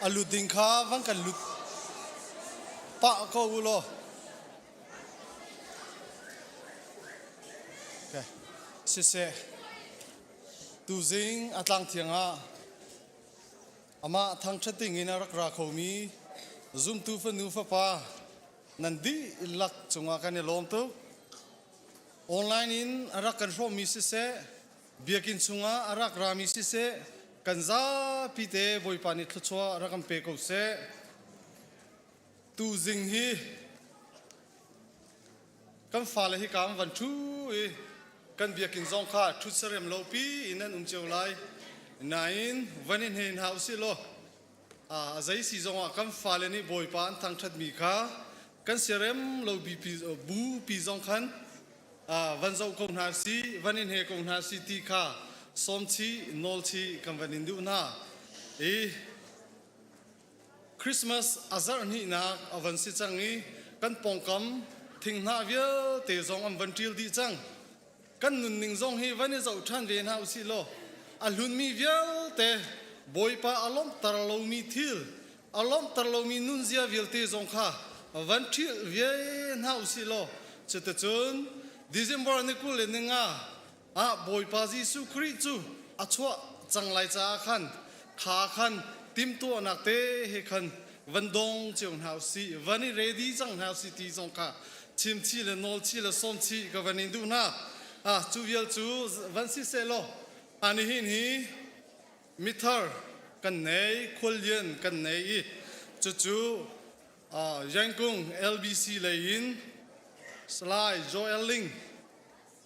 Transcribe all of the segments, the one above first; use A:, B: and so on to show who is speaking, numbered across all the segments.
A: A lut ding kha van kan lut pah ko u law. Okay. Siseh, tuzing a tlang thiang ah amah thangṭhat ding in a rak ra khomi zumtu fanu fapa nan dihlak cungah kan i lawm tuk. Online in a rak kan hrawmmi siseh, biakinn chungah a rak rami siseh, kan zapi te Bawipa nih thluachuah rak kan pe ko seh. Tuzing hi kan fale hi ka an van ṭhu i kan biakinn zong kha ṭhut sarem lo pi in an um cio lai. Nain van i hne hna usih law a zei si zongah kan fale nih Bawipa an thangṭhatmi kha kan siarem lo bu pi zong khan van zoh ko hna si van in he ko hna si ti kha sawm chih nawl chih kan van in duh hna i Christmas a zarh hnihnak a van si cang i kan pawngkam thinghnah vialte zong an van ṭil dih cang. Kan nunning zong hi van i zoh ṭhan ve hna usih law a hlunmi vialte Bawipa a lawmhter lomi thil a lawmhter lomi nunzia vialte zong kha van ṭhilh ve hna usih law cuticun December ni 25 ah Bawipa Jesuh Khrih cu a chuah cang lai caah khan kha khan timhtuahnak te he khan van dong cio hna usih van i ready cang hna usih ti zong kha chimchih le nawlchih le sawmchih ka van in duh hna. Ah cu vial cu van si seh law ani hin hi mithar kan nei khuallian kan nei i cucu Yangon LBC lei in Salai Joel Ling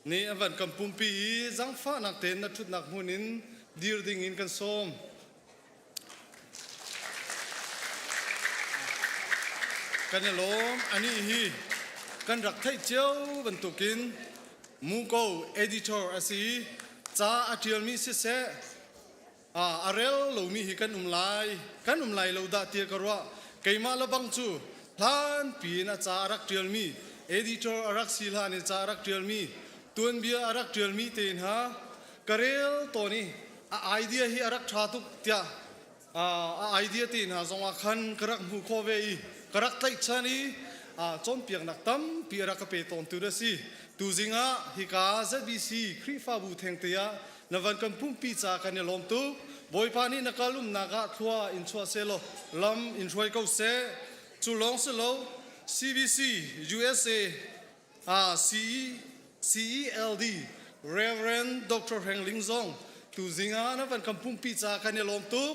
A: nih an van kan pumpi i zangfahnak tein na ṭhutnak hmun in dir ding in kan sawm. Kan i lawm. Anih hi kan rak theih cio bantukin Muko editor a si i ca a ṭialmi siseh a rel lomi hi kan um lai kan um lai lo dah tiah ka ruah. Keimah le bang cu hlan piin a ca a rak ṭialmi editor a rak si hlan in ca a rak ṭialmi tuanbia a rak ṭialmi te hna ka rel tawn i a idea hi a rak ṭha tuk tiah a idea te hna zongah khan ka rak hmuh khawh ve i ka rak tlaihchan i cawnpiaknak tampi a rak ka pe tawntu na si. Tuzing ah hika ZBC Khrihfabu thengte ah na van kan pumpi ca kan i lawm tuk. Bawipa nih na kal umnak ah thlua in chuah sehlaw lam in hruai ko seh. Cu lawng si lo CBC USA CELD Reverend Dr. Hreng Ling zong tuzing ah na van kan pumpi ca kan i lawm tuk.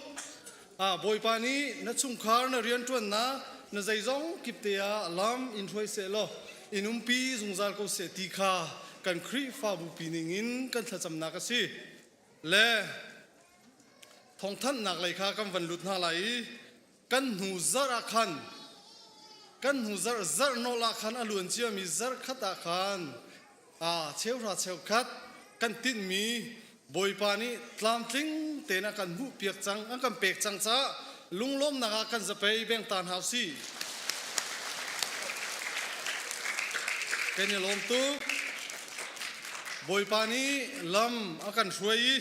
A: Bawipa nih na chungkhar na rianṭuannak na zeizong kip te ah lam in hruai seh law in umpi zungzal ko seh ti kha kan Khrihfabu pi ning in kan thlacamnak a si. Le thawngthanhnak lei kha kan van lut hna lai i kan hnu zarh ah khan kan hnu zarh zarh nawl ah khan a luan ciami zarh khat ah khan cheuhra cheukhat kan tinhmi Bawipa nih tlamtling tein a kan hmuhpiak cang an kan pek cang caah lunglawmnak ah kan zapei beng ta hna usih. Kan i lawm tuk. Bawipa nih lam a kan hruai i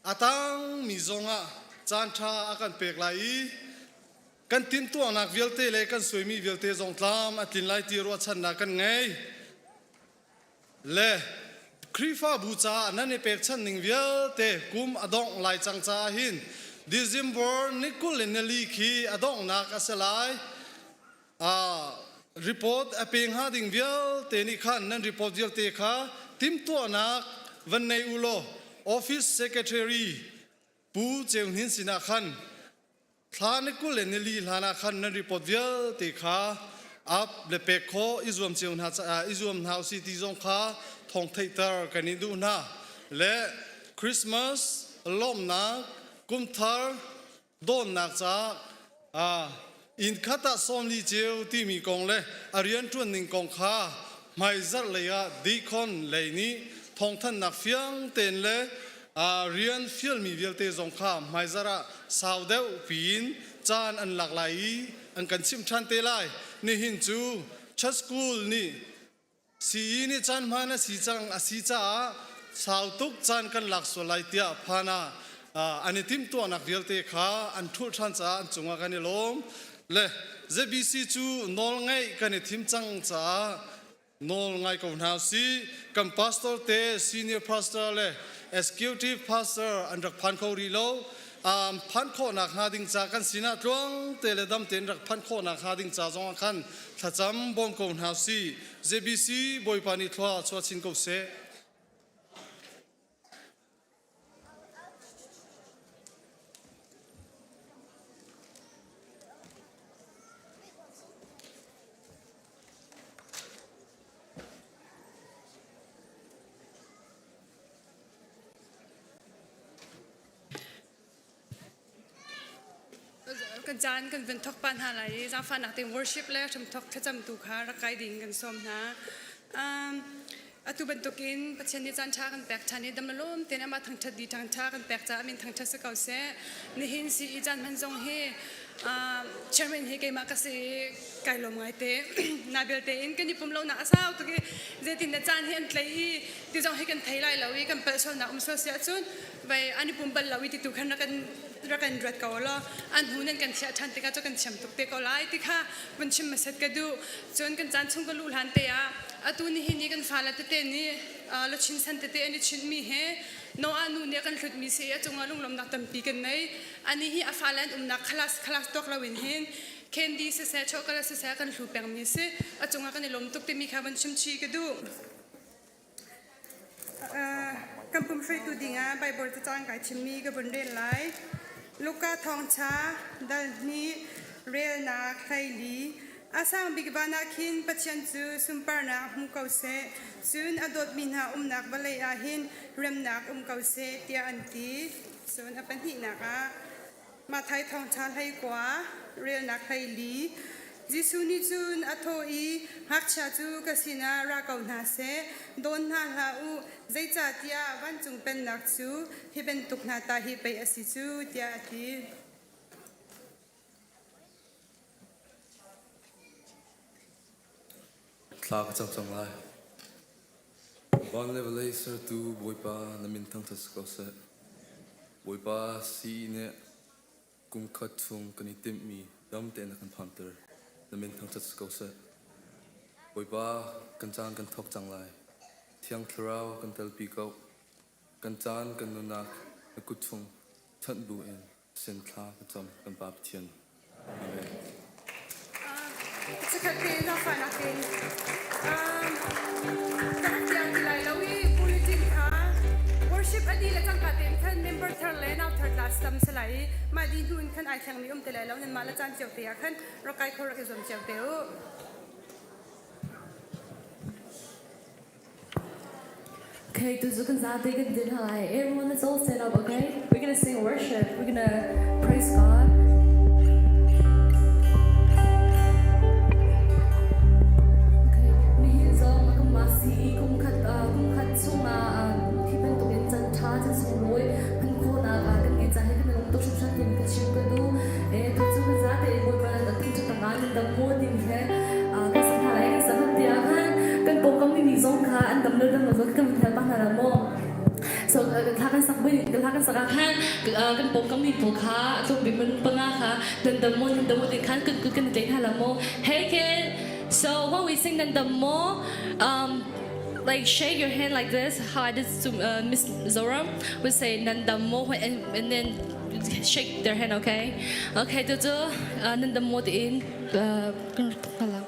A: A tangmi zongah caanṭha a kan pek lai i kan tintuahnak vialte le kan suaimi vialte zong tlam a tlin lai ti ruahchannak kan ngei. Le Khrihfabu caah nan i pekchanh ning vialte kum a dongh lai cang caah hin December ni 24 khi a donghnak a si lai. Report a pe hnga ding vialte nih khan nan report vialte kha timhtuahnak van nei u law office secretary Pu Ceu Hnin sinah khan thla ni 24 hlan ah khan nan report vialte kha ap le pek khawh i zuam cio hna i zuam hna usih ti zong kha thawng theihter kan in duh hna le Christmas lawmhnak kumthar dawnnak caah inn khat ah 40 ceu timi kong le a rianṭuan ning kong kha hmaizarh lei ah deacon lei nih thawngthanhnak fiang tein le rian fialmi vialte zong kha hmaizarh ah sau deuh piin caan an lak lai i an kan chimh ṭhan te lai. Nihin cu church school nih Sii nih caan hmaan a si cang a si caah sau tuk caan kan lak sual lai tiah phan ah. An i timhtuahnak vialte kha an ṭhulh ṭhan caah an cungah kan i lawm. Le ZBC cu nawlngaih kan i thim cang caah nawl ngai ko hna usih. Kan pastor te senior pastor le executive pastor an rak phan kho rih lo. Phan khawhnak hnga ding ca kan sinah tluang te le dam tein rak phanh khawhnak hnga ding ca zongah khan thlacam bawm ko hna usih. ZBC Bawipa nih thlua chuah chin ko seh.
B: Kan caan kan van thok pa hna lai i zaangfahnak tein worship le hramthok thlacamtu kha rak kai ding kan sawm hna. Atu bantukin Pathian nih caan ṭha kan pek ṭhan i dam le lawm tein amah thangṭhat di ṭha kan pek caah amin thangṭhat si ko seh. Nihin CE caan hman zong hi chairman hi keimah ka si i kai lawm ngai te. Na belte in kan i pum lonak a sau tuk i zeitin na caan hi an tlei i ti zong hi kan thei lai lo i kan palh sualnak um sual si ahcun vai an i pum bal lo i ti tu khan rak kan rak kan ruat ko law an hnu nan kan thiah ṭhan tikah cu kan thiam tuk te ko lai ti kha vun chim hmasat ka duh. Cun kan caan chung ka luh hlan te ah atu nihin i kan fale tete nih luchin san tete an i chinhmi he Noah nu nih a kan hlutmi si i a cungah lunglawmhnak tampi kan nei. Anih hi a fale an umnak khalas khalas tuak loin hin candy siseh chocolate siseh a kan hlu pengmi si. A cungah kan i lawm tuk timi kha van chim chih ka duh. Kan pum hruaitu dingah Baibal cacang kai chimmi ka vun rel lai. Luka thawngṭha dal hnih relnak 14. A sang bik van ah khin Pathian cu sunparnak hmu ko seh, cun a dawtmi hna umnak vawlei ah hin remnak um ko seh, tiah an ti. Cun a pahnihnak ah Matthai thawngṭha 19 relnak 14. Jesuh nih cun a thawh i, Ngakchia cu ka sinah ra ko hna seh, dawn hna hlah u, zeicahtiah vancung pennak cu hi bantuk hna ta hi pei a si cu, tiah a ti.
C: Thla ka cam cang lai. Van le vawlei sertu Bawipa na min thangṭhat si ko seh. Bawipa sii nih kum khat chung kan i timhmi dam tein a kan phanter. Na min thangṭhat si ko seh. Bawipa, kan caan kan thawk cang lai. Thiang Thlarau kan telpi ko. Kan caan kan nunnak na kut chung chanh bu in sin thla ka cam kan Pa Pathian. Amen.
B: Chikkhat te zaangfahnak in ka rak tiang ti lai lo i bulletin kha worship a dih le cangka tein khan member thar le nau thar class tam si lai i mah dih hnu in khan ai thlengmi um ti lai lo nan mah le caan cio te ah khan rak kai kho rak i zuam cio te u.
D: Okay, tu cu kan zate kan din lai. Everyone, let's all stand up, okay? We're gonna sing worship. We're gonna praise God. Okay, nihin zong kan mah si kum khat kum khat chungah hi bantuk in can ṭha can sunglawi hman khawhnak kan ngeih caan hi kan i lawm tuk hringhran tin ka chim ka duh. E tu cu kan zate in Bawipa nan ṭha tangah nan dam maw ding he kan sak hna lai kan sak tiah khan kan pawngkam mi zong kha an dam le dam lo zong kan hal pah hna la maw. So thla kan sak thla kan sak ah khan kan pawngkam mi pawl kha tlawm bik minung panga kha nan dam maw nan dam maw ti khan kan kan tlei hna la maw. Hey kid, so when we sing nan dam maw, like shake your hand like this, how I did to Miss Zoram, we say nan dam maw and then shake their hand, okay? Okay, tu cu nan dam maw tiin kan rak tuk hna lo.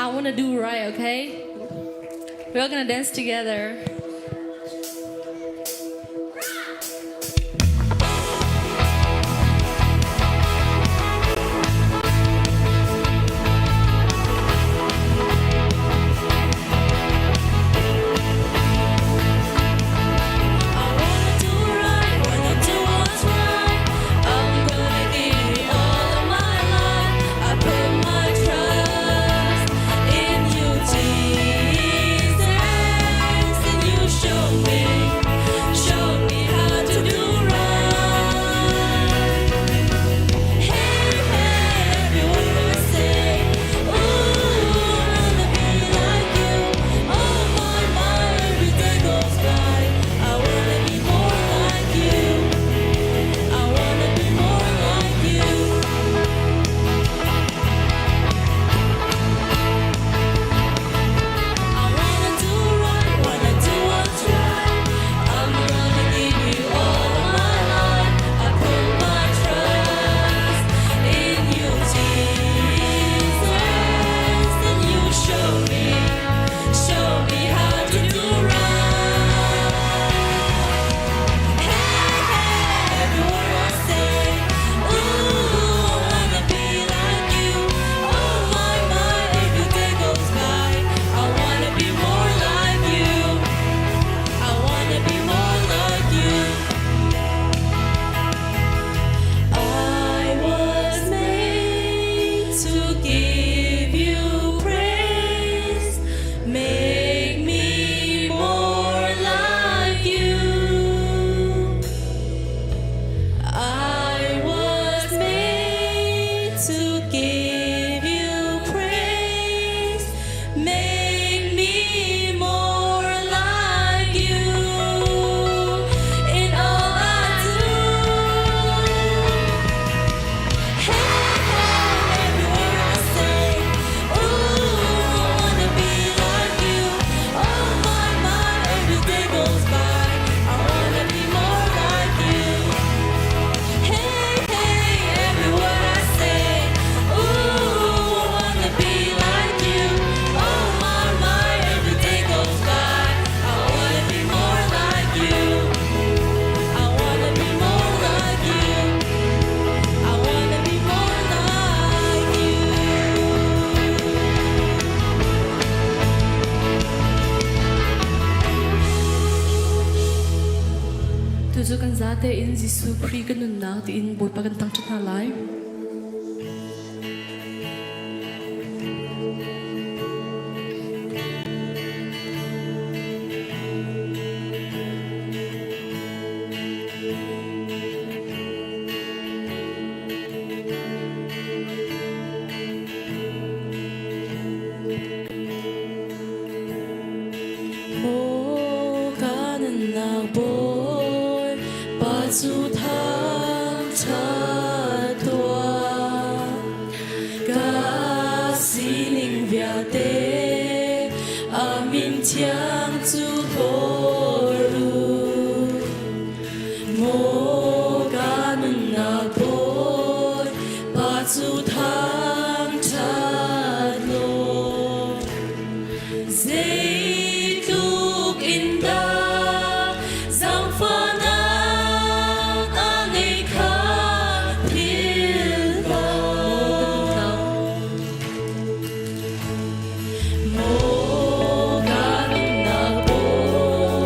D: I Wanna Do Right, okay? We're all gonna dance together.
E: I wanna do right, wanna do what's right. I'm gonna give you all of my life. I put my trust in you, Jesus, and you show me how to do right. Hey, hey, everyone I say, ooh, I wanna be like you. Oh my, my, every day goes by. I wanna be more like you. I wanna be more like you. I wanna do right, wanna do what's right. I'm gonna give you all my life. I put my trust in you, Jesus, and you show me how to do right. Hey, hey, everyone I say, ooh, I wanna be like you. Oh my, my, every day goes by. I wanna be more like you. I wanna be more like you. I was made to give you praise. Make me more like you. I was made to give you praise. Make me more like you in all I do. Hey, hey, everywhere I say, ooh, I wanna be like you. Oh my, my, every day goes by. I wanna be more like you. Hey, hey, every word I say, ooh, I wanna be like you. Oh my, my, every day goes by. I wanna be more like you. I wanna be more like you. I wanna be more like you.
D: Tu cu kan zate in Jesuh Khrih kan nunnak tiin Bawipa kan thangṭhat hna lai.
E: Maw ka nunnak bawi pa cu thangṭhat tuah. Ka sining vialte a min thiang cu hlawr u. Maw ka nunnak bawi pa cu thangṭhat law. Zeitluk in dah zaangfahnak a ngei kha philh hlah. Maw ka nunnak bawi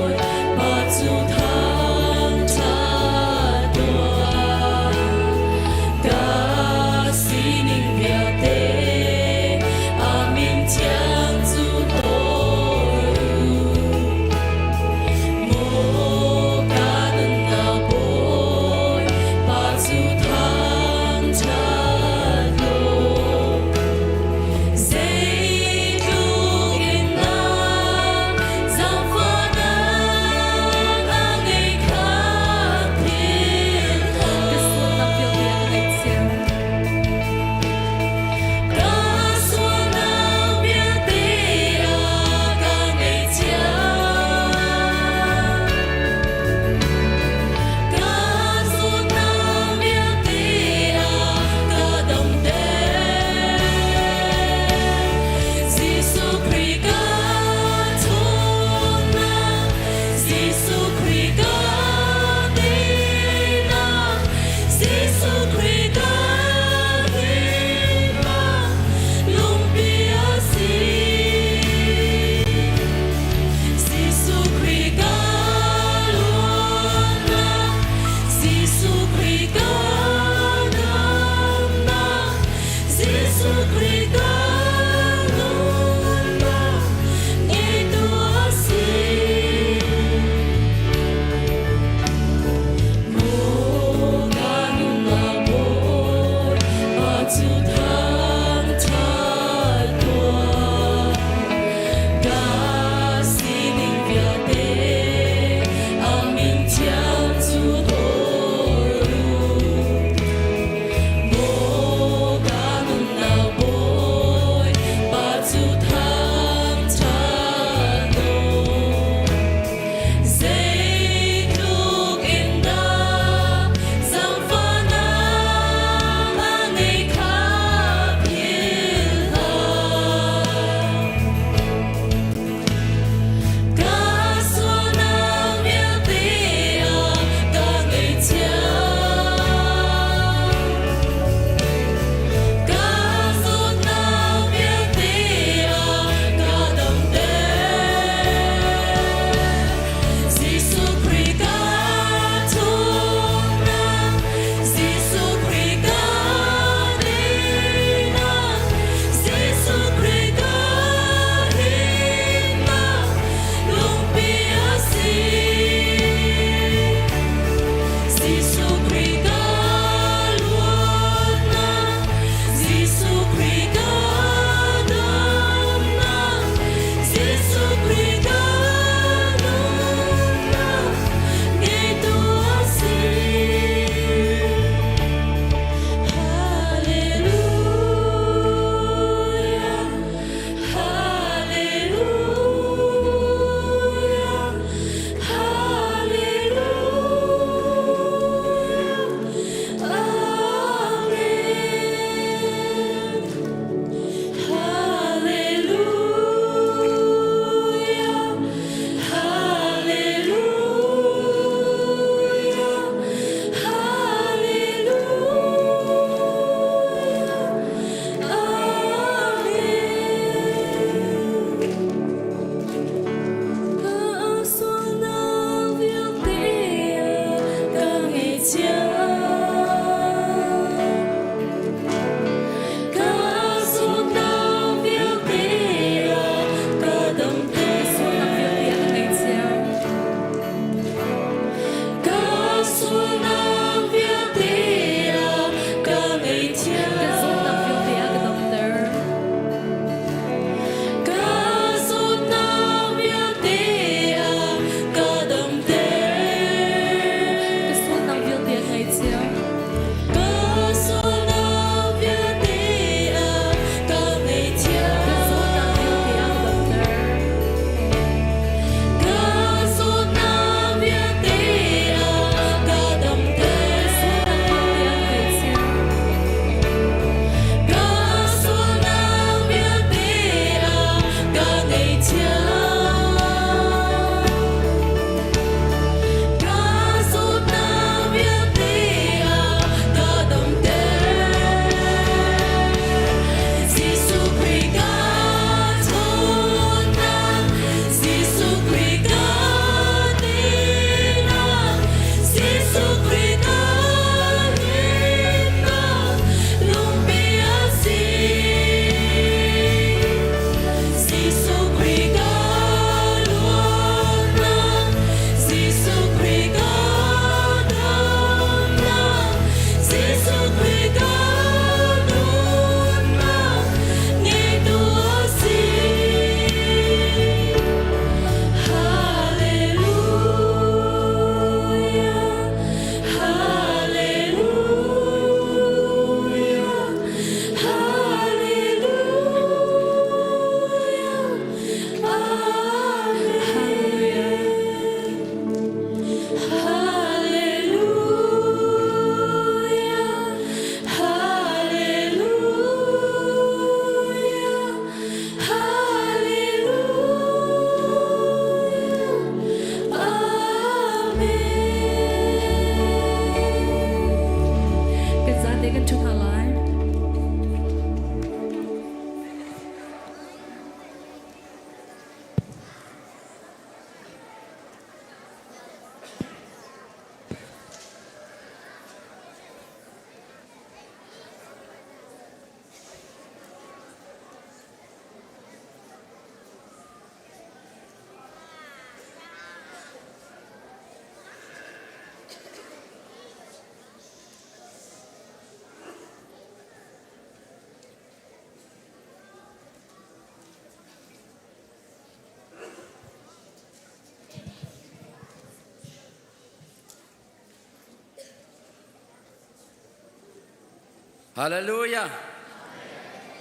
F: Hallelujah.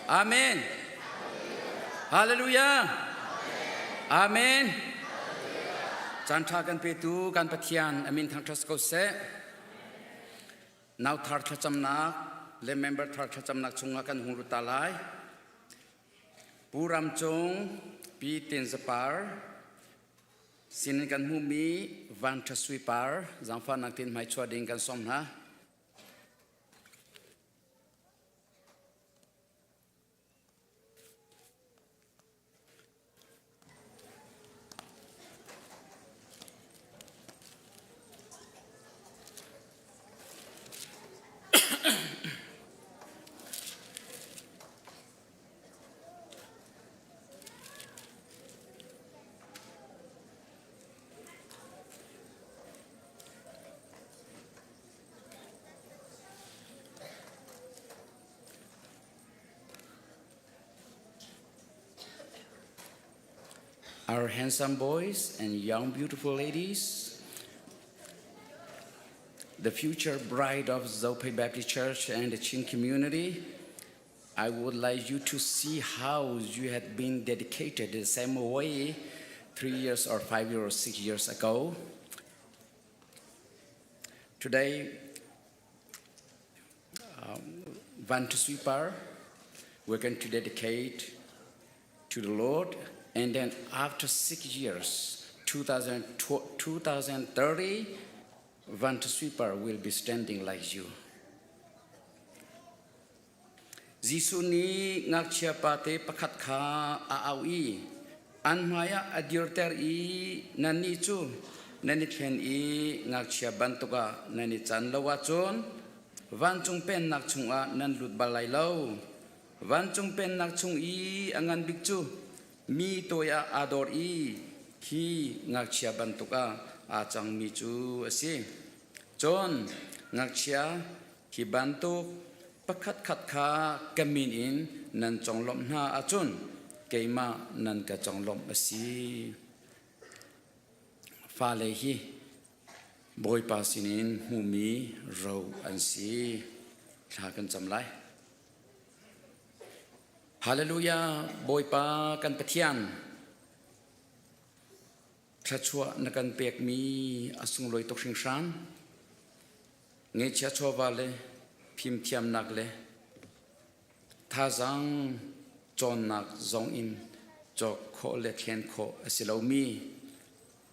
F: Amen. Hallelujah. Amen. Caan ṭha kan petu kan Pathian amin thangṭhat ko seh. Nau thar thlacamnak le member thar thlacamnak chungah kan hung lut ta lai. Pu Ram Cung, Pi Tin Zapar, sinin kan hmuhmi Van Ṭha Sui Par zaangfahnak tin hmaichuah ding kan sawm hna. Our handsome boys and young beautiful ladies, the future bride of Zophei Baptist Church and the Chin community, I would like you to see how you had been dedicated the same way 3 years or 5 years or 6 years ago. Today, Van Sweeper, we're going to dedicate to the Lord. And then after 6 years, 2030, Van Sweeper will be standing like you. Jesuh nih ngakchia pate pakhat kha a auh i an hmaiah a dirter i nannih cu nan i thlen i ngakchia bantuk ah nan i can lo ahcun vancung pennak chungah nan lut bal lai lo. Vancung pennak chung i a ngan bik cu mi toi ah aa dor i hi ngakchia bantuk ah aa cangmi cu a si. Cun ngakchia Hi bantuk pakhatkhat kha ka min in nan conglawmh hna ahcun keimah nan ka conglawmh a si. Fale hi Bawipa sinin hmuhmi ro an si. Thla kan cam lai. Hallelujah, Bawipa kan Pathian. Thluachuah na kan pekmi a sunglawi tuk hringhran. Ngeihchia chawva le fimthiamnak le thazaang cawnnak zong in cawk khawh le thlen khawh a si lomi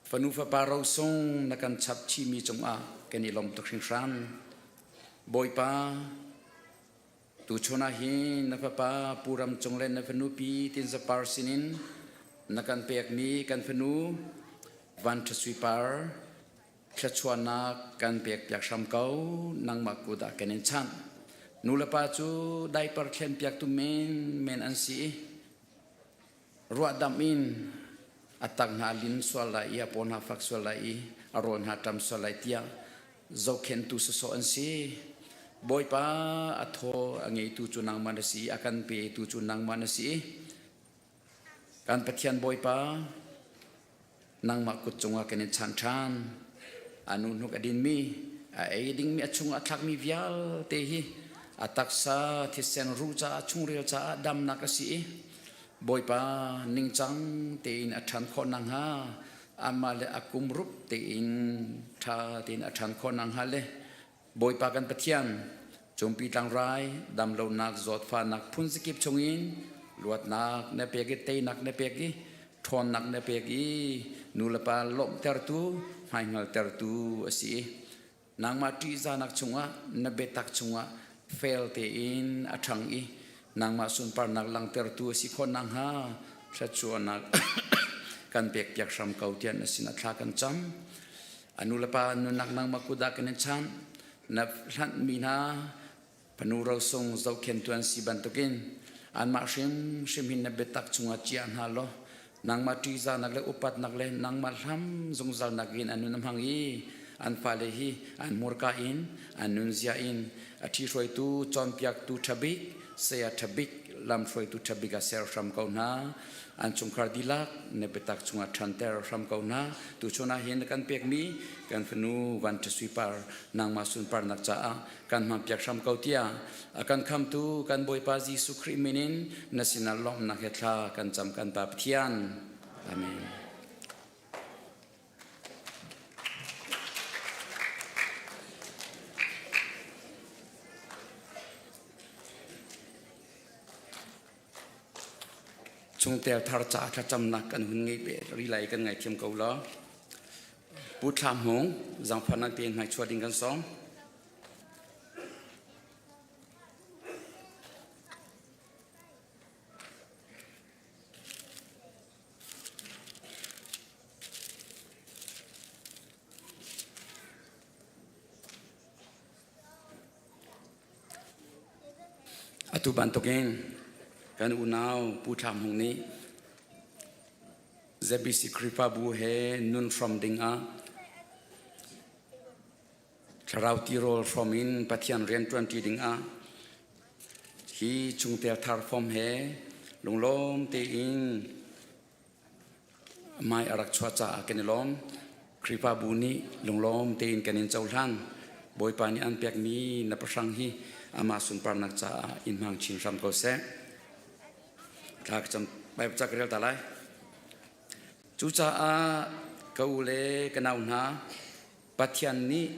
F: fanu fapa rosung na kan chap chihmi cungah kan i lawm tuk hringhran. Bawipa, Tuchun ah hin na fapa Pu Ram Cung le na fanu Pi Tin Za Par sinin na kan pekmi kan fanu Van Ṭha Sui Par thluachuahnak kan pekpiak hram ko nangmah kut ah kan in chanh. Nulepa cu diaper thlenpiaktu menmen an si i ruahdamh in a tak hna lin sual lai i a paw hna fak sual lai i a rawl hna ṭam sual lai tiah zohkhenhtu sawsawh an si. Bawipa a thaw a ngeitu cu nangmah na si i a kan petu cu nangmah na si. Kan Pathian Bawipa, nangmah kut cungah kan in chanh ṭhan. A nu hnuk a dinmi, a ei dingmi, a chung a thlakmi vialte hi a taksa thisen ruh caah chungril caah damnak a si i Bawipa ningcang tein a ṭhan khawh nakhnga amah le a kum rup tein ṭha tein a ṭhan khawh nakhnga le Bawipa kan Pathian cungpi tlangrai damlonak zawtfahnak phunzakip chungin luatnak na pek i teinak na pek i ṭhawnnak na pek i nulepa lawmhtertu hmaihngaltertu a si i nangmah ṭihzahnak chungah na biatak chungah fel tein a ṭhang i nangmah sunparnak langhtertu a si khawh nakhnga thluachuahnak kan pekpiak hram ko tiah na sinah thla kan cam. A nulepa nunnak nangmah kut ah kan in chanh. Na hlanhmi hna fanu rosung zohkhentu an si bantukin anmah hrimhrim hin na biatak chungah chia hna law nangmah ṭihzahnak le upatnak le nangmah hlam zungzalnak in an nun a hmang i an fale hi an hmurka in an nunzia in a ṭhihruaitu cawnpiaktu ṭhabik saya ṭhabik. lamhruaitu ṭha bik ah ser hram ko hna. An chungkhar dihlak na biatak chungah ṭhanter hram ko hna. Tuchun ah hin na kan pekmi kan fanu Van Ṭha Sui Par nangmah sunparnak caah kan hmanpiak hram ko tiah a kan khamtu kan Bawipa Jesuh Khrih min in na sinah lawmhnak he thla kan cam kan Pa Pathian. Amen. Chungtel thar ca thlacamnak kan hun ngei pe ri lai kan ngaithiam ko law. Pu Thlam Hmung zaangfahnak tein hmaichuah ding kan sawm. Atu bantukin kan unau Pu Thlam Hmung nih ZBC Khrihfabu he nun hram dingah thlarau tirawl hrawm in Pathian rian ṭuanṭi dingah hi chungtel thar fom he lunglawm tein mai a rak chuah caah kan i lawm. Khrihfabu nih lunglawm tein kan in cohlan. Bawipa nih an pekmi na pahrang hi amah sunparnak caah in hmang chin hram ko seh. Thla ka cam Bible ca ka rel ta lai. Cucaah ka u le ka nau hna, Pathian nih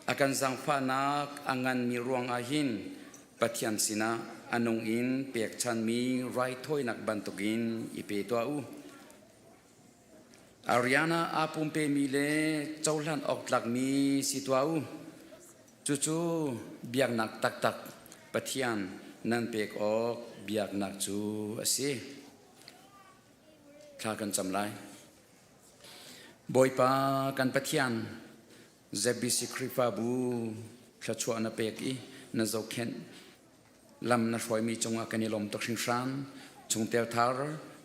F: a kan zaangfahnak a nganmi ruangah hin Pathian sinah a nung in pekchanmi raithawinak bantukin i pe tuah u. Ariana aa pumpemi le cohlan awk tlakmi si tuah u. Cucu biaknak taktak Pathian nan pek awk biaknak cu a si. Thla kan cam lai. Bawipa kan Pathian, ZBC Khrihfabu thluachuah na pek i na zohkhenh lam na hruaimi cungah kan i lawm tuk hringhran. Chungtel thar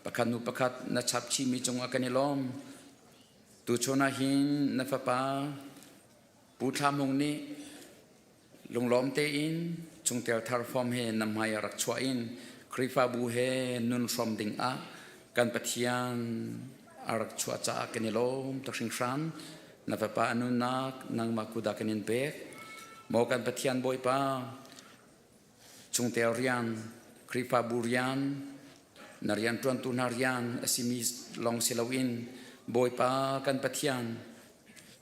F: pakhat hnu pakhat na chap chihmi cungah kan i lawm. Tuchun ah hin na fapa Pu Thla Hmung nih Lunglawm tein chungtel thar form he na hmai ah rak chuah in Khrihfabu he nun hrawm ding ah kan Pathian a rak chuah caah kan i lawm tuk hringhran. Na fapa a nunnak nangmah kudah kan in pek. Maw kan Pathian Bawipa, chungtel rian, Khrihfabu rian, na rianṭuantu hna rian a simi lawng si loin Bawipa kan Pathian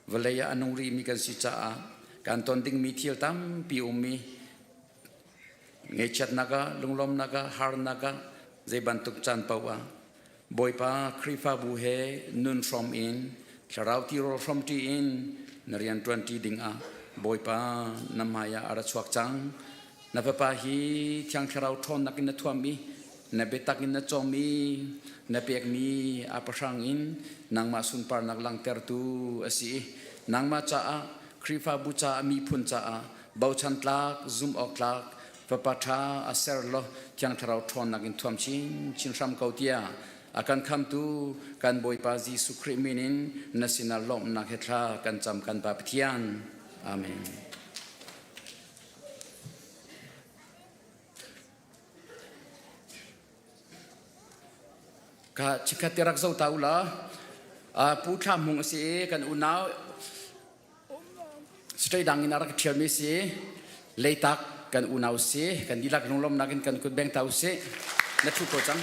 F: vawlei ah a nung rihmi kan si caah kan ton dingmi thil tampi ummi ngaihchiatnak ah lunglawmnak ah harnak ah zei bantuk caan paoh ah Bawipa Khrihfabu he nun hrawm in thlarau tirawl hrawmṭi in na rian ṭuanṭi dingah Bawipa na hmai ah a ra chuak cang. Na fapa hi Thiang Thlarau ṭhawnnak in na thuam i na biatak in na cawm i na pekmi a pahrang in nangmah sunparnak langhtertu a si i nangmah caah Khrihfabu caah miphun caah bochan tlak zumh awk tlak fapa ṭha a ser law Thiang Thlarau ṭhawnnak in thuam chinchin hram ko tiah a kan khamtu kan Bawipa Jesuh Khrih min in na sinah lawmhnak he thla kan cam kan Pa Pathian. Amen. Ka chikkhat te rak zo ta u law Pu Thla Hmung a si i kan unau state dang in a rak ṭhialmi si Leitak kan unau si kan dihlak lunglawmnak in kan kut beng ta u sih na ṭhu ko cang.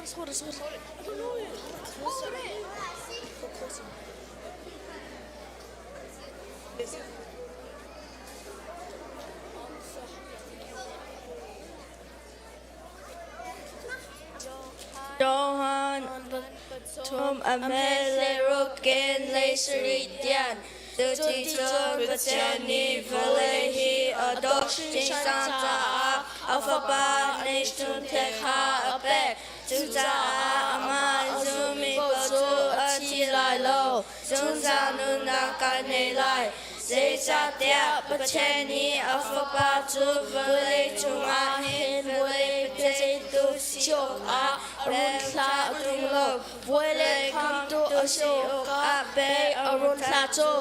G: Sorry, sorry, sorry.
H: Johan thum a hmel le rukin lei sarih tian cuticun Pathian nih vawlei hi a dawt hringhran caah a Fapa neichun the kha a pek. Cucaah amah a zummi paoh cu a thi lai lo, zungzal nunnak kan ngei lai. Zeicahtiah Pathian nih a Fapa cu vawlei cungah hin vawlei biaceihtu si awkah a run thlah ṭung lo, vawlei khamtu a si awkah pei a run thlah cu.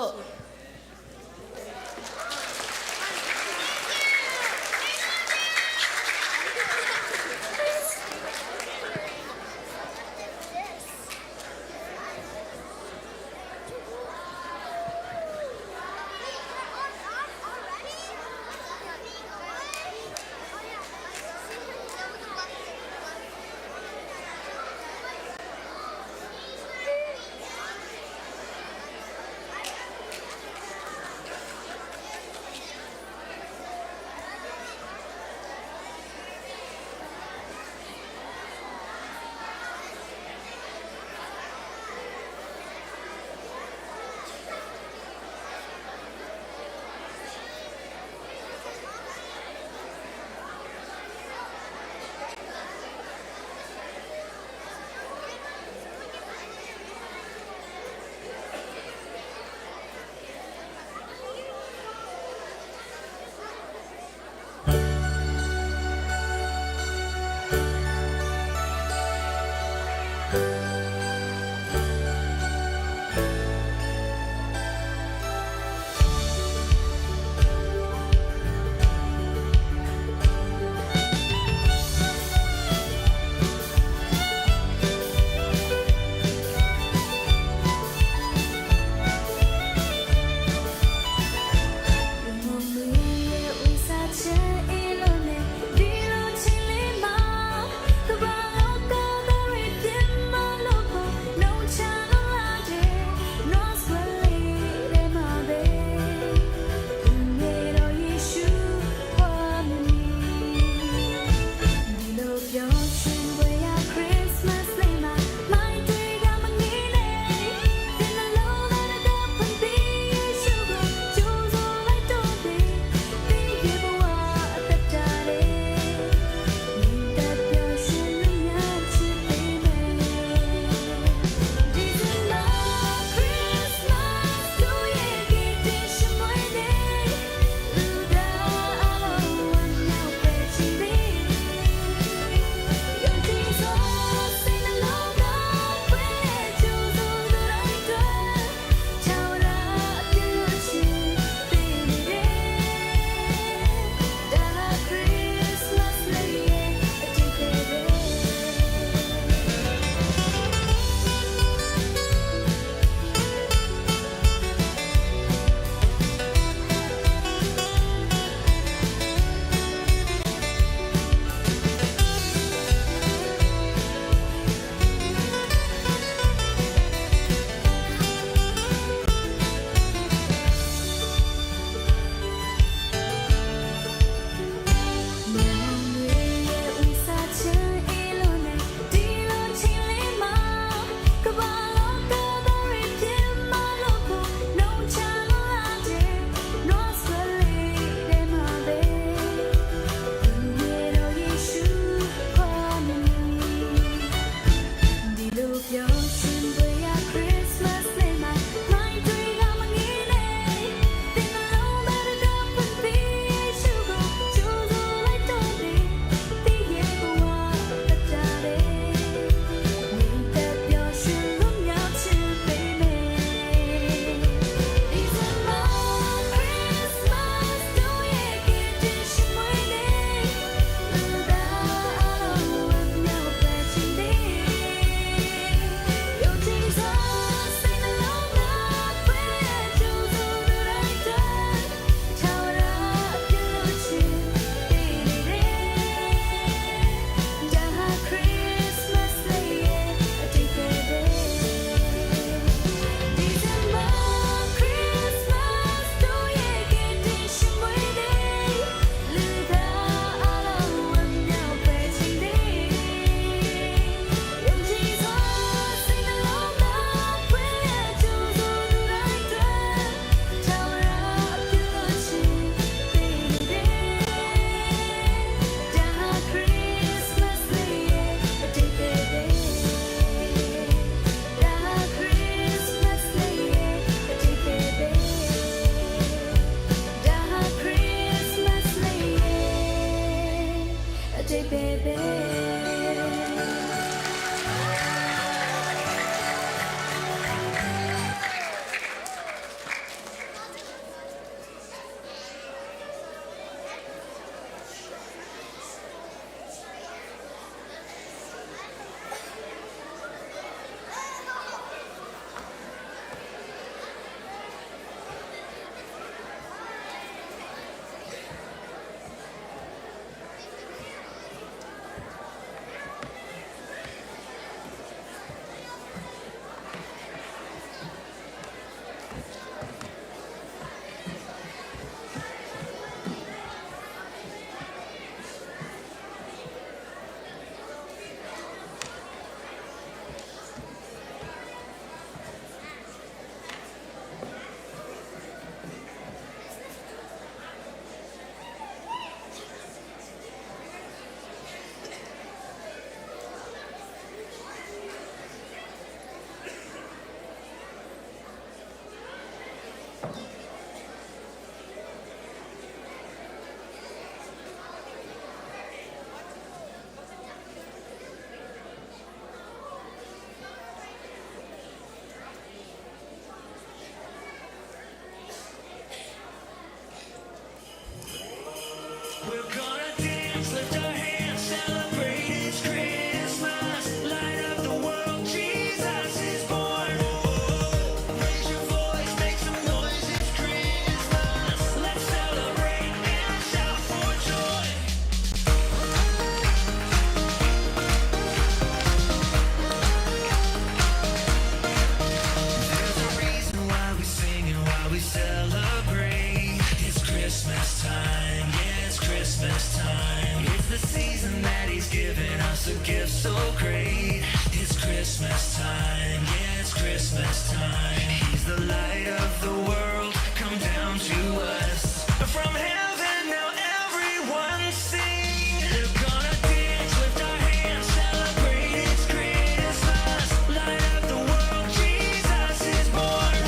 G: us a gift so great. It's Christmas time, yeah, it's Christmas time. He's the light of the world, come down to us. From heaven now everyone sing. We're gonna dance, lift our hands, celebrate. It's Christmas. Light up the world, Jesus is born.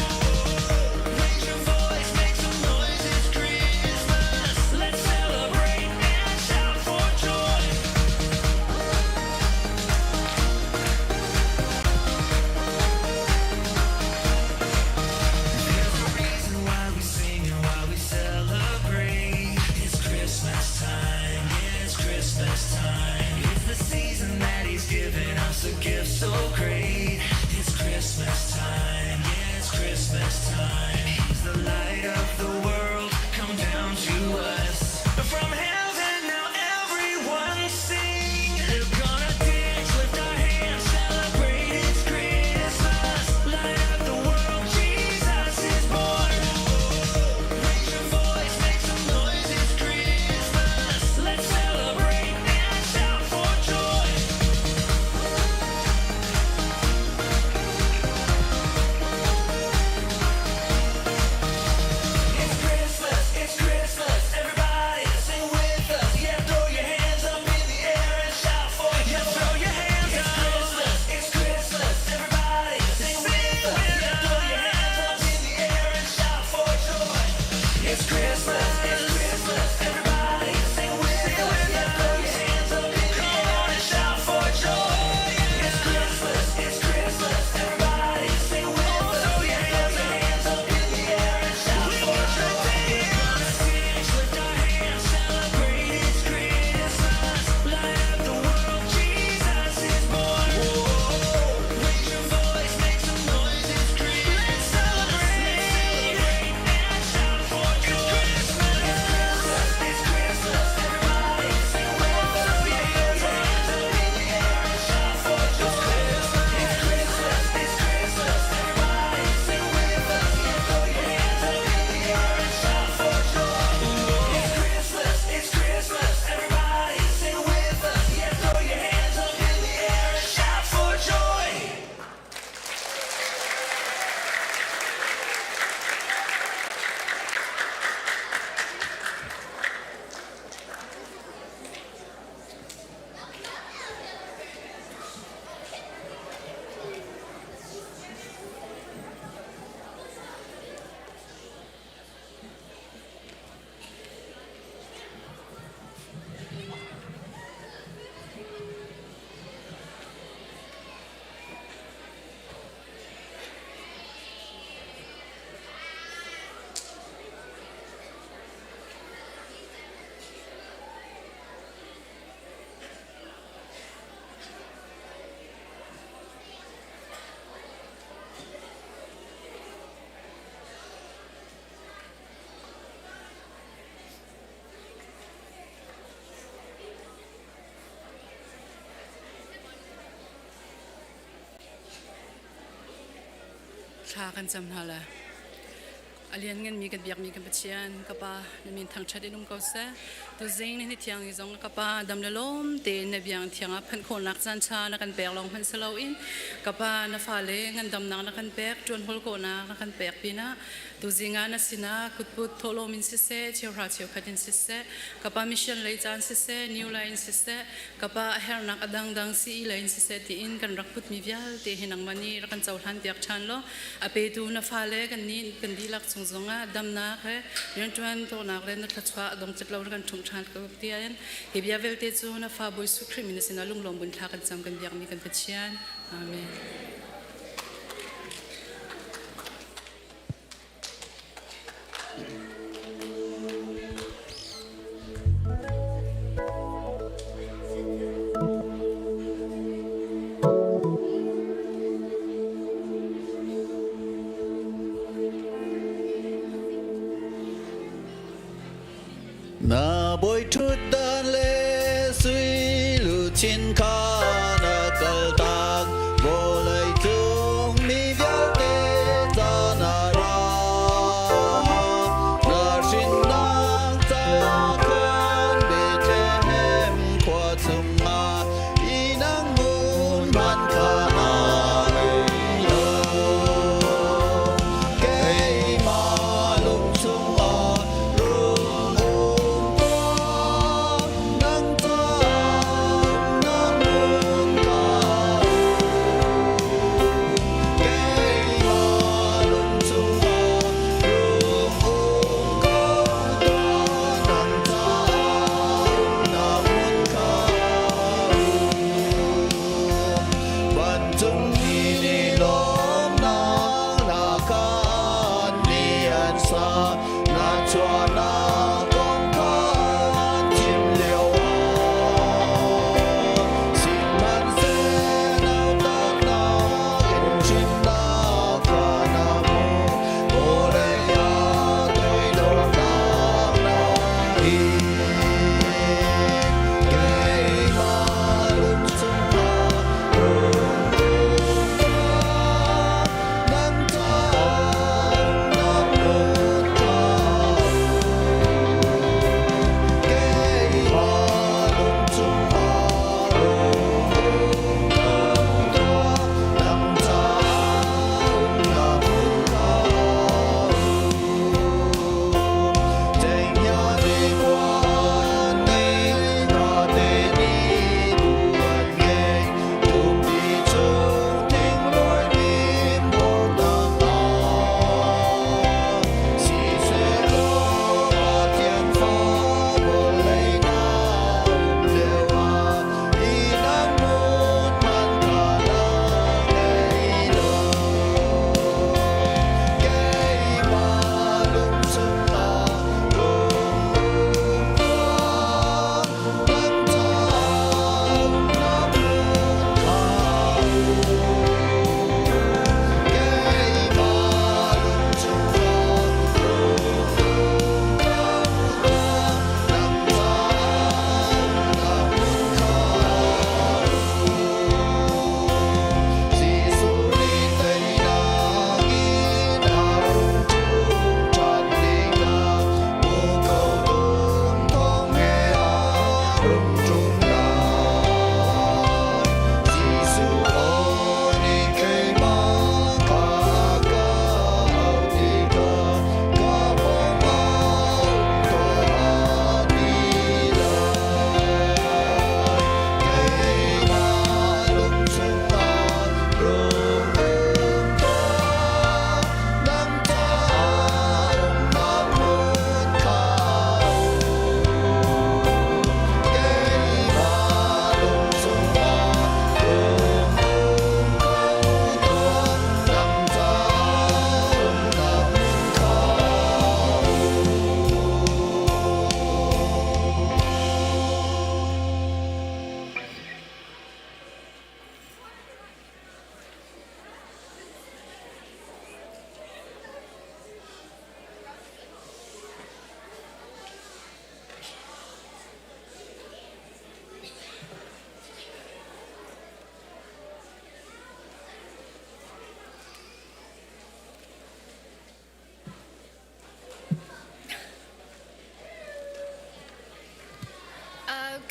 G: Raise your voice, make some noise. It's Christmas. Let's celebrate and shout for joy. There's a reason why we sing and why we celebrate. It's Christmas time, yeah, it's Christmas time. It's the season that He's given us a gift so great. It's Christmas time, yeah, it's Christmas time. He's the light of the world, come down to us. From heaven now everyone sing. We're gonna dance, lift our hands, celebrate. It's Christmas. Light up the world, Jesus is born. Raise your voice, make some noise. It's Christmas. Let's celebrate and shout for joy. It's Christmas, it's Christmas. Everybody sing with us. Yeah, throw your hands up in the air and shout for joy. Yeah, throw your hands up. It's Christmas, it's Christmas. Everybody sing with us. Yeah, throw your hands up in the air and shout for joy. It's Christmas, it's Christmas. Everybody sing with us. Yeah, throw your hands up in the air and shout for joy. It's Christmas, it's Christmas. Everybody sing with us. Yeah, throw your hands up in the air and shout for joy. Lift our hands, celebrate. It's Christmas. Light up the world. Jesus is born. Raise your voice, make some noise. It's Christmas. Let's celebrate and shout for joy. It's Christmas. It's Christmas. Everybody sing with us. Yeah, throw your hands up in the air and shout for joy. It's Christmas. It's Christmas. Everybody sing with us. Yeah, throw your hands up in the air and shout for joy. It's Christmas. It's Christmas. Everybody sing with us. Yeah, throw your hands up in the air and shout for joy.
B: Thla kan cam hna la. A liannganmi kan biakmi kan Pathian, ka Pa, na min thangṭhat in um ko seh. Tuzing ni thiang hi zong ka Pa dam le lawm tein na biang thiang ah phanh khawhnak caan ṭha na kan pek lawng hmanh si loin ka Pa na fale ngandamnak na kan pek, ṭuan hol khawhnak na kan pek pinah tuzing ah na sinah kutput thawhlawm in siseh, cheuhra cheukhat in siseh, ka Pa mission lei caan siseh, new line siseh, ka Pa a hernak a dangdang sii lei in siseh tiin kan rak putmi vialte hi nangmah nih rak kan cohlan piak ṭhan law a petu na fale kan nih kan dihlak chung zongah damnak he rianṭuan tawhnak le na thluachuah dongcet lo kan ṭhumh ṭhan ko tiah hi bia vialte cu na fa Bawi Jesuh Khrih min sinah lunglawm bun thla kan cam kan biakmi kan Pathian. Amen.
I: Na bawi ṭhutdan le sui luchin kha na kaltak vawlei cung mi vialte ca na ra. Na hrinnak ca khan Bethlehem khua chungah i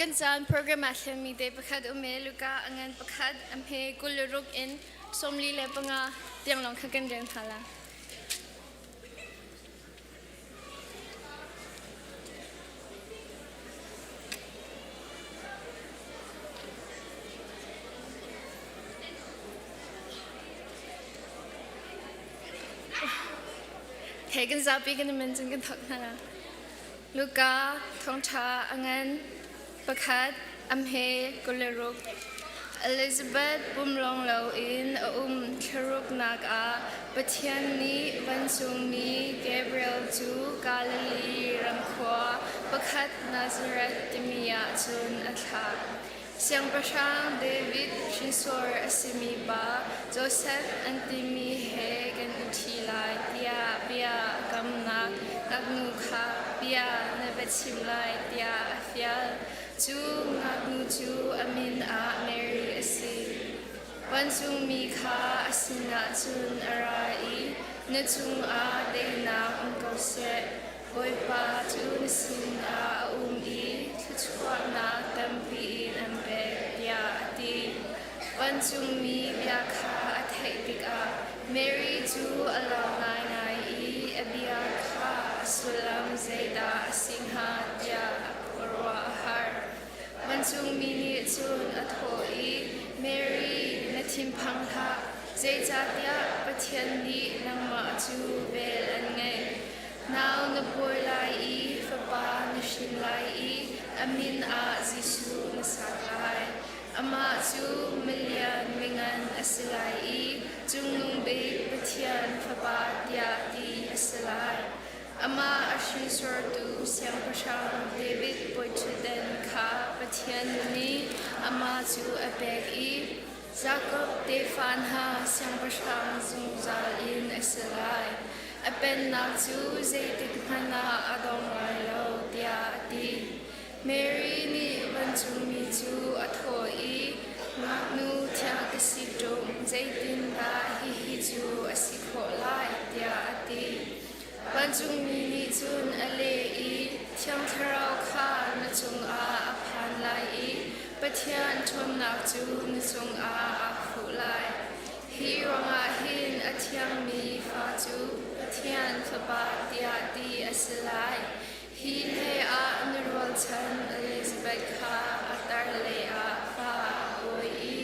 H: Kan caan program ah hlemi te pakhat um e Luka angan pakhat amhe kuluruk in 45 tiang lawng kha kan rel hna la. He kan zapi kan men cun kan thok hna. Luka thawngṭha a ngan pakhat amhe kuleruk Elizabeth pumlawng loin a um thlaruknak ah Pathian nih vancungmi Gabriel cu Galilee ram khua pakhat Nazareth timi ah cun a thlah. Siangpahrang David hrinsor a simi pa Josef an timi he kan i ṭhi lai tiah bia a kamnak ngaknu kha bia na va chim lai tiah a fial. Cu ngaknu cu a min ah Mary a si. Vancungmi kha a sinah cun a ra i na cungah daihnak um ko seh. Bawipa cu na sinah a um i thluachuahnak tampi in an pek, tiah a ti. Vancungmi bia kha a theih tikah Mary cu a lau ngaingai i a bia kha a sullam zeidah a si hnga tiah a khuaruah a har. Vancungmi nih cun a thawh i, Mary, na thinphang hlah, zeicahtiah Pathian nih nangmah cu vel an ngeih. Nau na pawi lai i fapa na hrin lai i a min ah Jesuh na sak lai. Amah cu milian mingan a si lai i Cungnung Bik Pathian Fapa tiah ti a si lai. Amah a hringsortu Siangpahrang David bawiṭhutdan kha Pathian nih amah cu a pek i Jakob tefa hna siangpahrang zungzal in a si lai. A pennak cu zeitik hmanh ah a dong lai lo, tiah a ti. Mary nih vancungmi cu a thawh i, Ngaknu thiang ka si ṭung, zeitindah hihi cu a si khawh lai? tiah a ti. Vancungmi nih cun a leh i, Thiang Thlarau kha na cungah a phan lai i Pathian ṭhawnnak cu na cungah aa khuh lai. Hi ruangah hin a thiangmi fa cu Pathian Fapa tiah ti a si lai. Hi hlei ah na rualchan Elizabeth kha a tar leiah fa a pawi i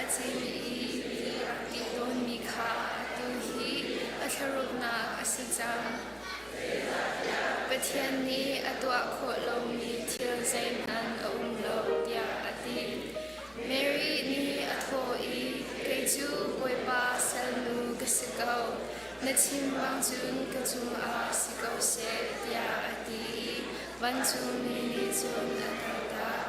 H: a cim i ti rak ti tawnmi kha atu hi a thlaruknak a si cang. Pathian nih a tuah khawh lomi thil zeihmanh a um lo tiah a ti. Mary nih a thawh i, Kei cu Bawipa salnu ka si ko. Na chim bang cun ka cungah si ko seh, tiah a ti i vancungmi nih cun a kaltak.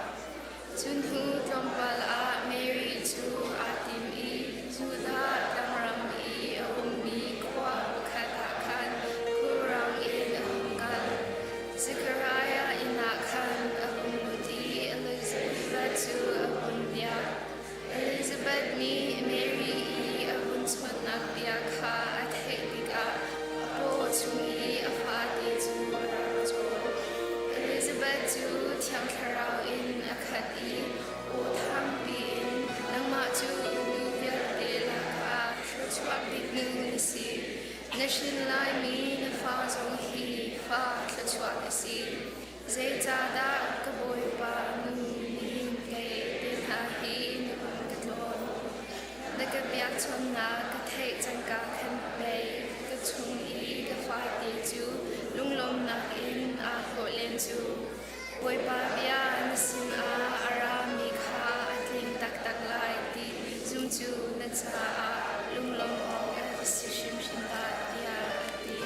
H: Cun hnu tlawmpal ah Mary cu aa tim i Judah tlangram i a ummi khua pakhat ah khan khulrang in a hung kal. Zekhariah inn ah khan a hung lut i Elizabeth cu a hun biak. Elizabeth nih Mary i a hun chawnhnak bia kha a theih tikah a paw chung i a fate cu a rak caw. Elizabeth cu Thiang Thlarau in a khat i aw thangpi in, Nangmah cu nu vialte lakah thluachuah bik nu na si. Na hrin laimi na fa zong hi fa thluachuah na si. Zeicahdah ka bawipa nu nihin kei te hna hi na hun ka tlawn? Na ka biakchawnhnak ka theih cangka khan pei ka chung i ka fate cu lunglawmhnak in aa hlawh len cu. Bawipa bia na sinah a rami kha a tling taktak lai ti zum cu na caah lunglawmh awk a si hrimhrim dah, tiah a ti.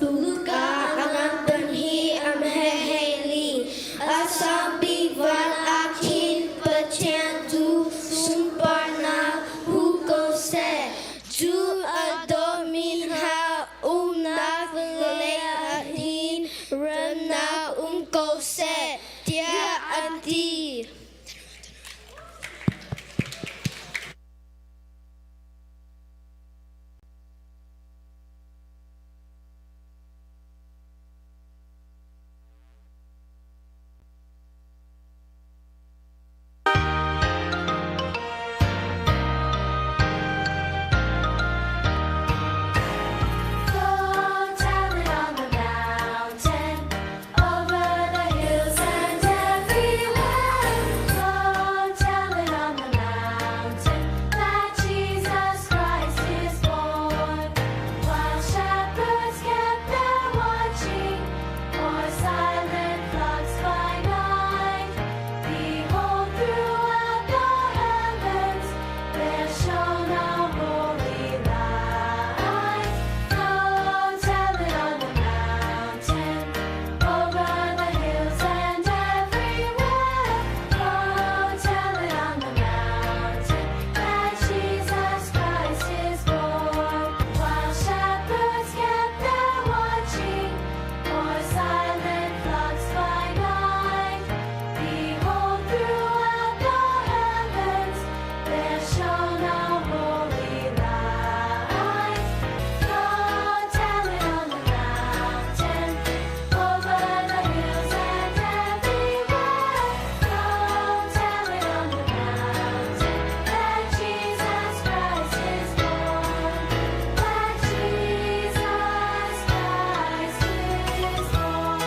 H: Luka angan hi am he heli asangpi van ah khin Pathian cu sunparnak hu ko seh. Cu a dawmi hna umnak vawlei ah hin remnak um ko seh, tiah an ti.
E: Go tell it on the mountain, over the hills and everywhere. Go tell it on the mountain that Jesus Christ is born. While shepherds kept their watching o'er silent flocks by night, behold, throughout the heavens there shone a holy light. Go tell it on the mountain, over the hills and everywhere. Go tell it on the mountain that Jesus Christ is born. While shepherds kept their watching o'er silent flocks by night, behold, throughout the heavens there shone a holy light. Go tell it on the mountain, over the hills and everywhere. Go tell it on the mountain that Jesus Christ is born. That Jesus Christ is born.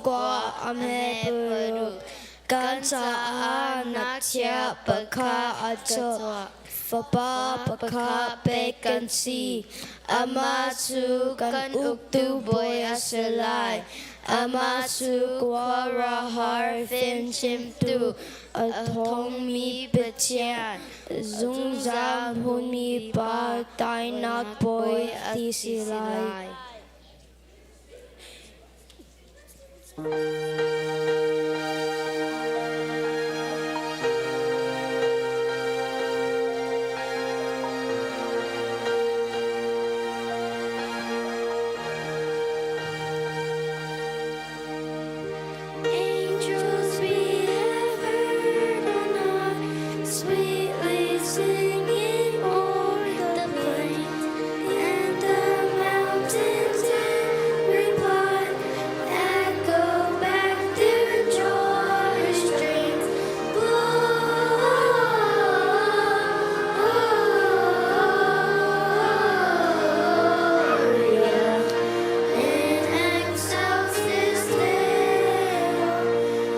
H: Kwa am he paruk. Kan caah ngakchia pakhat a chuak. Fapa pakhat pek kan si. Amah cu kan uktu bawi a si lai. Amah cu khuaruahhar fimchimtu, a ṭhawngmi Pathian, zungzal hmunmi Pa, tainak bawi a si lai. Angels we have heard on high, sweetly singing o'er the plains and the mountains in reply, echo back their joyous strains. Gloria in excelsis Deo.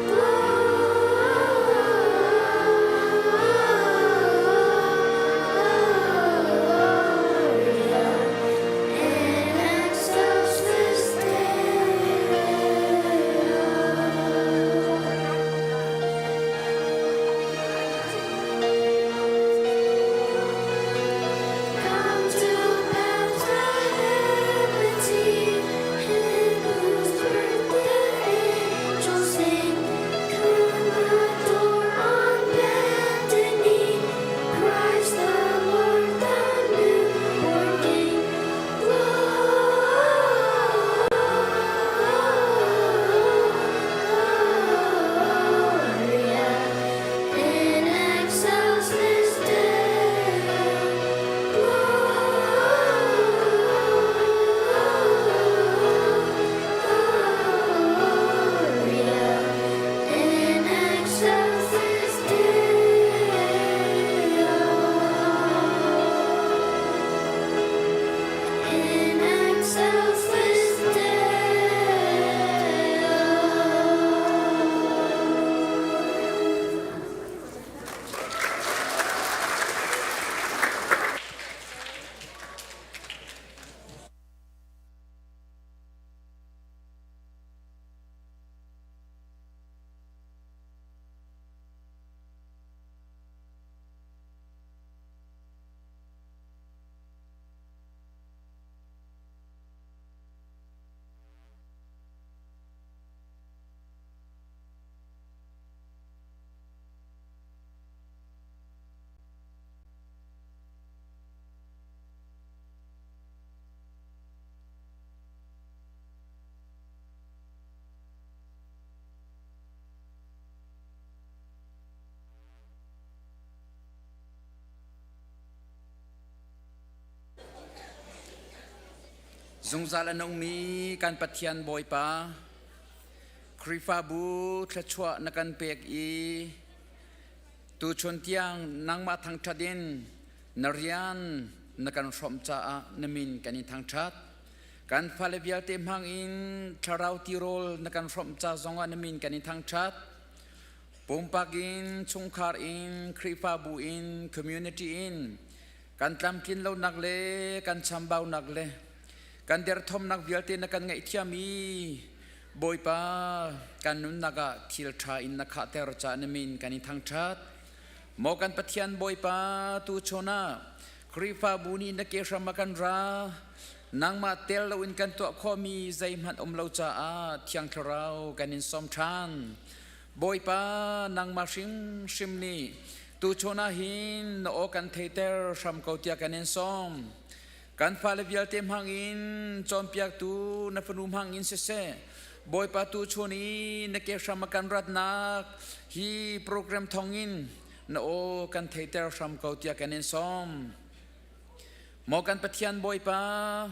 H: Gloria in excelsis Deo. Come to Bethlehem and see Him whose birth the angels sing. Come adore on bended knee Christ the Lord, the newborn King. Gloria in excelsis Deo. Gloria in excelsis Deo. In excelsis Deo.
F: Zungzal a nungmi kan Pathian Bawipa, Khrihfabu thluachuah na kan pek i tuchun tiang nangmah thangṭhat in na rian na kan hrawmh caah na min kan in thangṭhat. Kan fale vialte hmang in thlarau tirawl na kan hrawmh ca zongah na min kan in thangṭhat. Pumpak in, chungkhar in, Khrihfabu in, community in kan tlamtlin lonak le kan chambaunak le kan derthawmnak vialte na kan ngaihthiam i Bawipa kan nunnak ah thil ṭha in na khahter caah na min kan in thangṭhat. Maw kan Pathian Bawipa tu chon ah Khrihfabu nih na ke hram ah kan ra nangmah tel loin kan tuah khawhmi zeihmanh um lo caah Thiang Thlarau kan in sawm ṭhan. Bawipa nangmah hrimhrim nih tuchun ah hin na aw kan theiter hram ko tiah kan in sawm. Kan fale vialte hmang in cawnpiaktu na fanu hmang in siseh Bawipa tuchun i na ke hram a kan ratnak hi program thawngin na aw kan theiter hram ko tiah kan in sawm. Maw kan Pathian Bawipa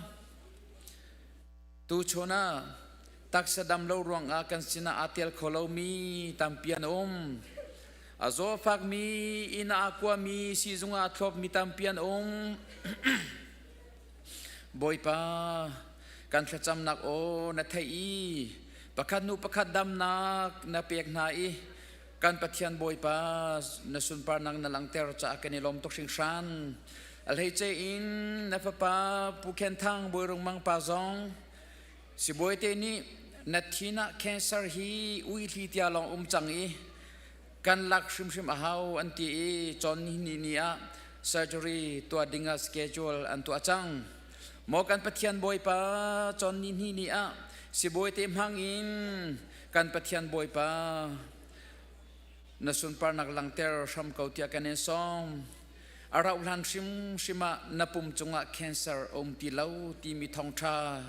F: tuchun ah taksa dam lo ruangah kan sinah aa tel kho lomi tampi an um. A zawfakmi, inn ah aa kuami, siizung ah aa thlopmi tampi an um. Bawipa, kan thlacamnak aw na theih i pakhat hnu pakhat damnak na pek hna i. Kan Pathian Bawipa na sunparnak na langhter caah kan i lawm tuk hringhran. A hleice in na fapa Pu Khen Thang Bawi Rung Mang pa zong sibawi te nih na thin ah cancer hi uihli tia lawng um cang i kan lak hrimhrim a hau an ti i cawn ni ni ah surgery tuah ding ah schedule an tuah cang. Maw kan Pathian Bawipa cawn ni hni ni ah sibawi te hmang in kan Pathian Bawipa na sunparnak langter hram ko tiah kan in sawm. A rauh hlan hrimhrim ah na pum cungah cancer a um ti lo timi thawngṭha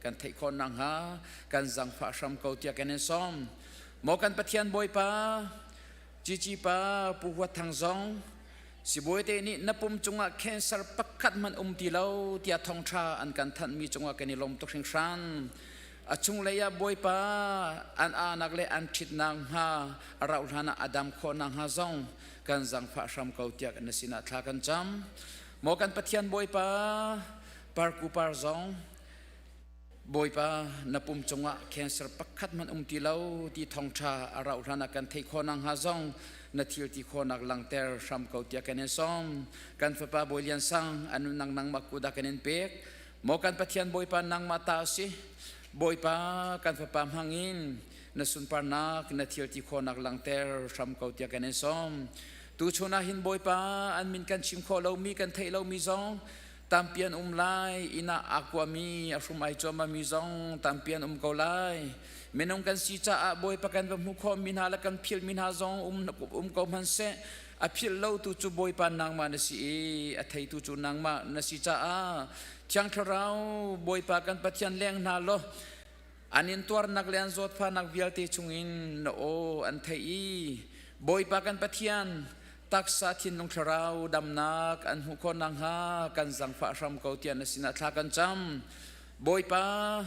F: kan theih khawh nakhnga kan zangfah hram ko tiah kan in sawm. Maw kan Pathian Bawipa, Cici pa Pu Huat Thang zong sibawi te nih na pum cungah cancer pakhat hmanh um ti lo tiah thawngṭha an kan thanhmi cungah kan i lawm tuk hringhran. A chunglei ah Bawipa an ahnak le an ṭhitnak hnga a rauh hlan ah a dam khawh nakhnga zong kan zangfah hram ko tiah na sinah thla kan cam. Maw kan Pathian Bawipa, parku par zong Bawipa na pum cungah cancer pakhat hmanh um ti lo ti thawngṭha a rauh hlan ah kan theih khawh nakhnga zong na thil ti khawhnak langter hram ko tiah kan in sawm. Kan fapa Bawi Lian Sang a nunnak nangmah kut ah kan in pek. Maw kan Pathian Bawipa nangmah ta a si. Bawipa kan fapa hmangin na sunparnak na thil ti khawhnak langter hram ko tiah kan in sawm. Tuchun ah hin Bawipa an min kan chim khawh lomi kan theih lomi zong tampi an um lai inn ah aa kuami a hrum ai cuahmahmi zong tampi an um ko lai minung kan si caah bawipa kan va hmu khawhmi hna le kan philhmi hna zong um, um ko hmanhseh a philh lo tu cu bawipa nangmah na si i a theitu cu nangmah na si caah thiang thlarau bawipa kan pathian leng hna law an in tuarnak le an zawtfahnak vialte chungin na aw an theih i bawipa kan pathian taksa thinlung thlarau damnak an hmuh khawh nakhnga kan zangfah hram ko tiah na sinah thla kan cam Bawipa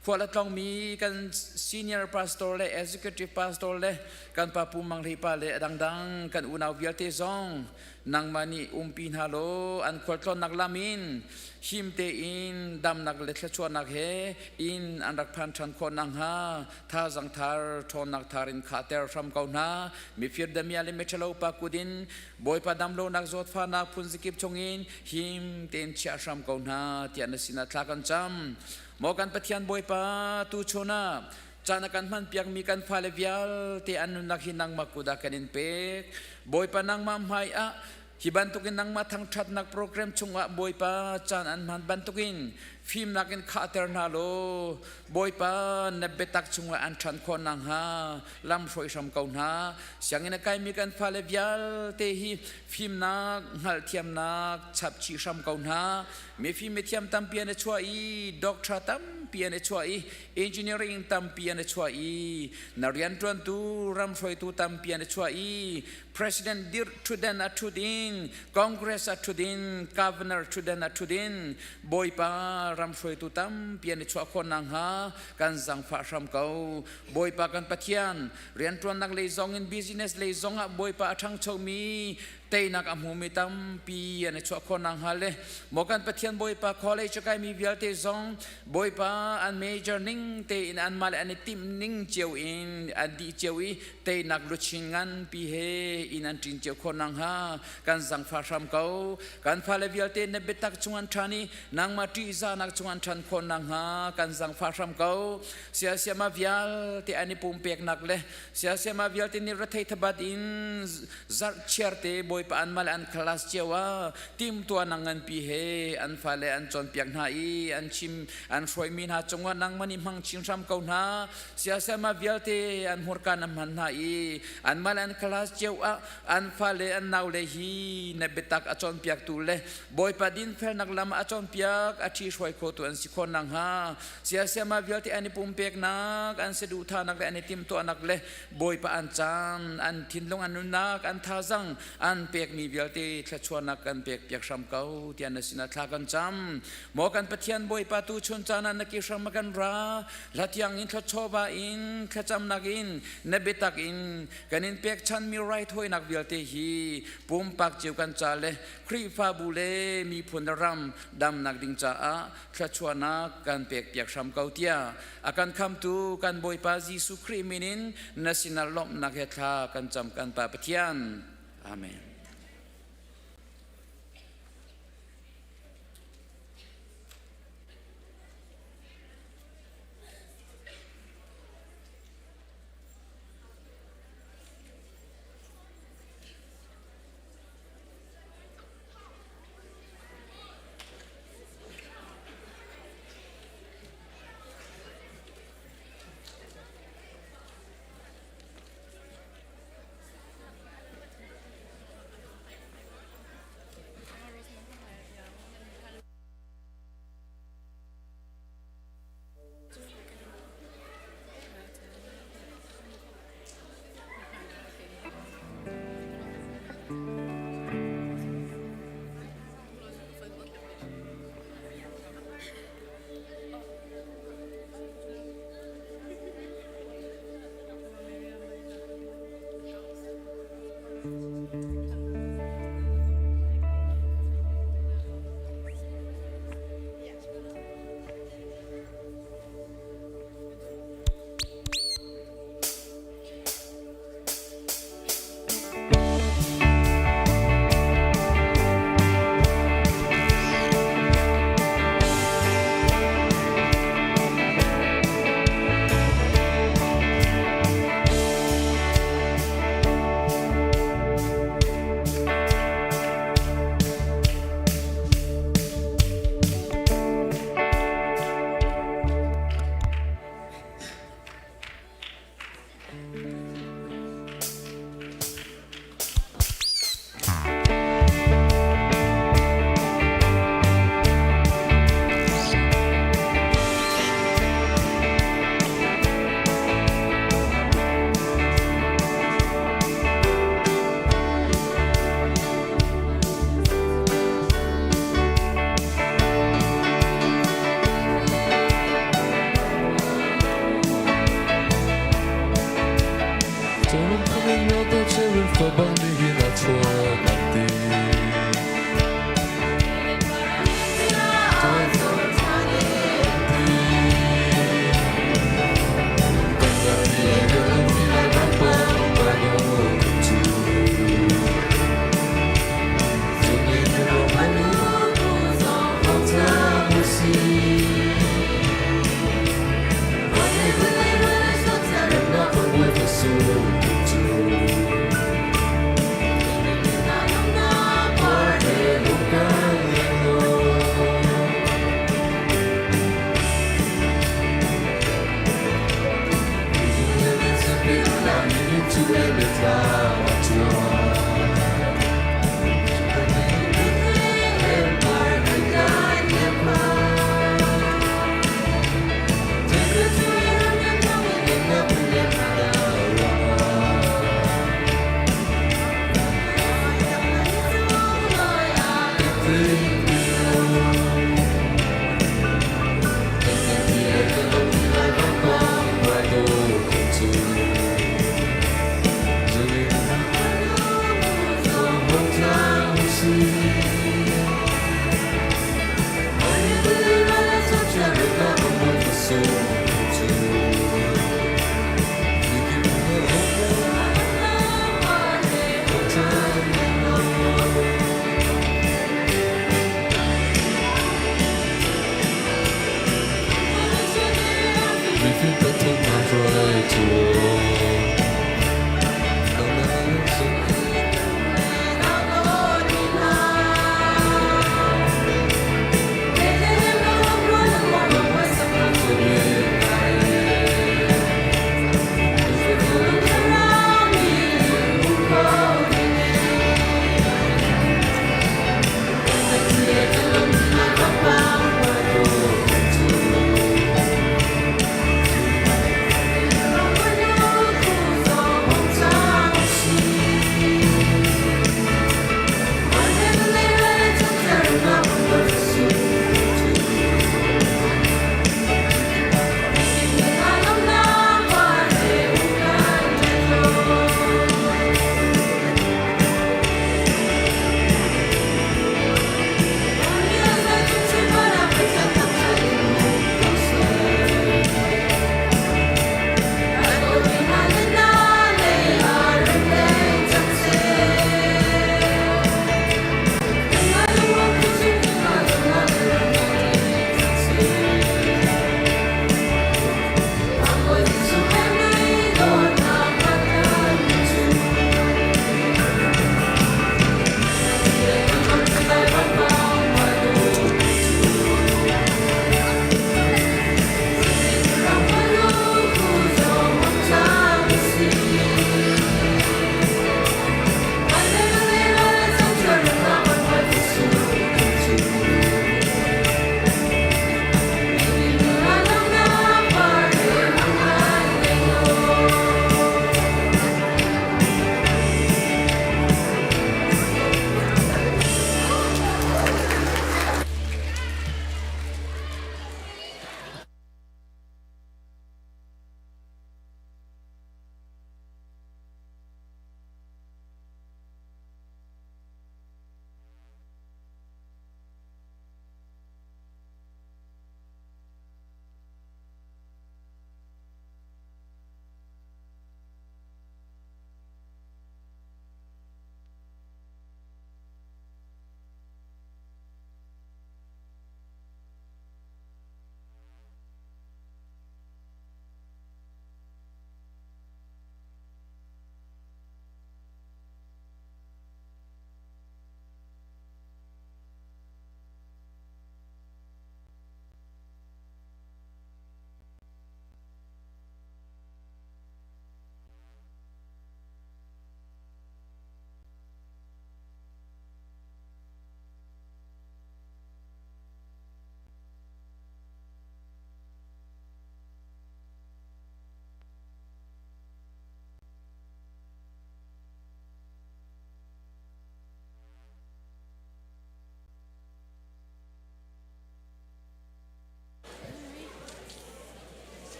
F: khual a tlongmi kan senior pastor le executive pastor le kan pa Pu Mang Hlei pa le a dangdang kan unau vialte zong nangmah nih umpi hna law an khualtlawnnak lam in him tein damnak le thluachuahnak he inn an rak phan ṭhan khawh nakhnga thazang thar ṭhawnnak thar in khahter hram ko hna mifir damia le miṭhalo pa kut in Bawipa damlonak zawtfahnak phunzikip chungin him tein chiah hram ko hna tiah na sinah thla kan cam maw kan Pathian Bawipa tu chun ah caan a kan hmanpiakmi kan fale vialte an nunnak hi nangmah kut ah kan in pek Bawipa nangmah hmai ah Hi bantukin nangmah thangṭhatnak program chungah Bawipa caan an hman bantukin fimnak in khahter hna law Bawipa na biatak chungah an ṭhan khawh nakhnga lam hruai hram ko hna. Sianginn a kaimi kan fale vialte hi fimnak, hngalhthiamnak chap chih hram ko hna. Mifim mithiam tampi an i chuah i doctor tampi an i chuah i engineering tampi an i chuah i na rianṭuantu ram hruaitu tampi an i chuah i President dir ṭhutdan a ṭhut in Congress a ṭhut in Governor ṭhutdan a ṭhut in Bawipa ram hruaitu tampi an i chuah khawh nakhnga kan zangfah hram ko. Bawipa kan Pathian rianṭuannak lei zong in business lei zong ah Bawipa a ṭhangchomi teinak a hmumi tampi an i chuah khawh nakhnga le maw kan Pathian Bawipa college a kaimi vialte zong Bawipa an major ning tein anmah le an i timh ning cio in an dih cio i teinak luchin nganpi he inn an ṭin cio khawh nakhnga kan zangfah hram ko. Kan fale vialte na biatak chung an ṭhan i nangmah ṭihzahnak chung an ṭhan khawh nakhnga kan zangfah hram ko. Siasiama vialte an i pumpeknak le siasiama vialte nih rethei thabat in zarh chiarte Bawipa an mal an class cio ah timtuahnak nganpi he an fale an cawnpiak hna i an chim an hruaimi hna cungah nangmah nih hmang chin hram ko hna. Siasema vialte an hmurka na hman hna i anmah le an class cio ah an fale an naule hi na biatak a cawnpiaktu le Bawipa dinfelnak lam a cawnpiak a ṭhihruai khotu an si khawh nakhnga siasema vialte an i pumpeknak an saduhthahnak le an i timhtuahnak le Bawipa an caan an thinlung an nunnak an thazang an Nan pekmi vialte thluachuahnak kan pek piak hram ko tiah na sinah thla kan cam. Maw kan Pathian Bawipa tu chun caan ah na ke hram a kan ra. Hlatiang in thluachuah in thlacamnak in na biatak in kan in pekchanmi raithawinak vialte hi pumpak cio kan ca le Khrihfabu le miphun le ram damnak ding caah thluachuahnak kan pek piak hram ko tiah a kan khamtu kan Bawipa Jesuh Khrih min in na sinah lawmhnak he thla kan cam kan Pa Pathian. Amen.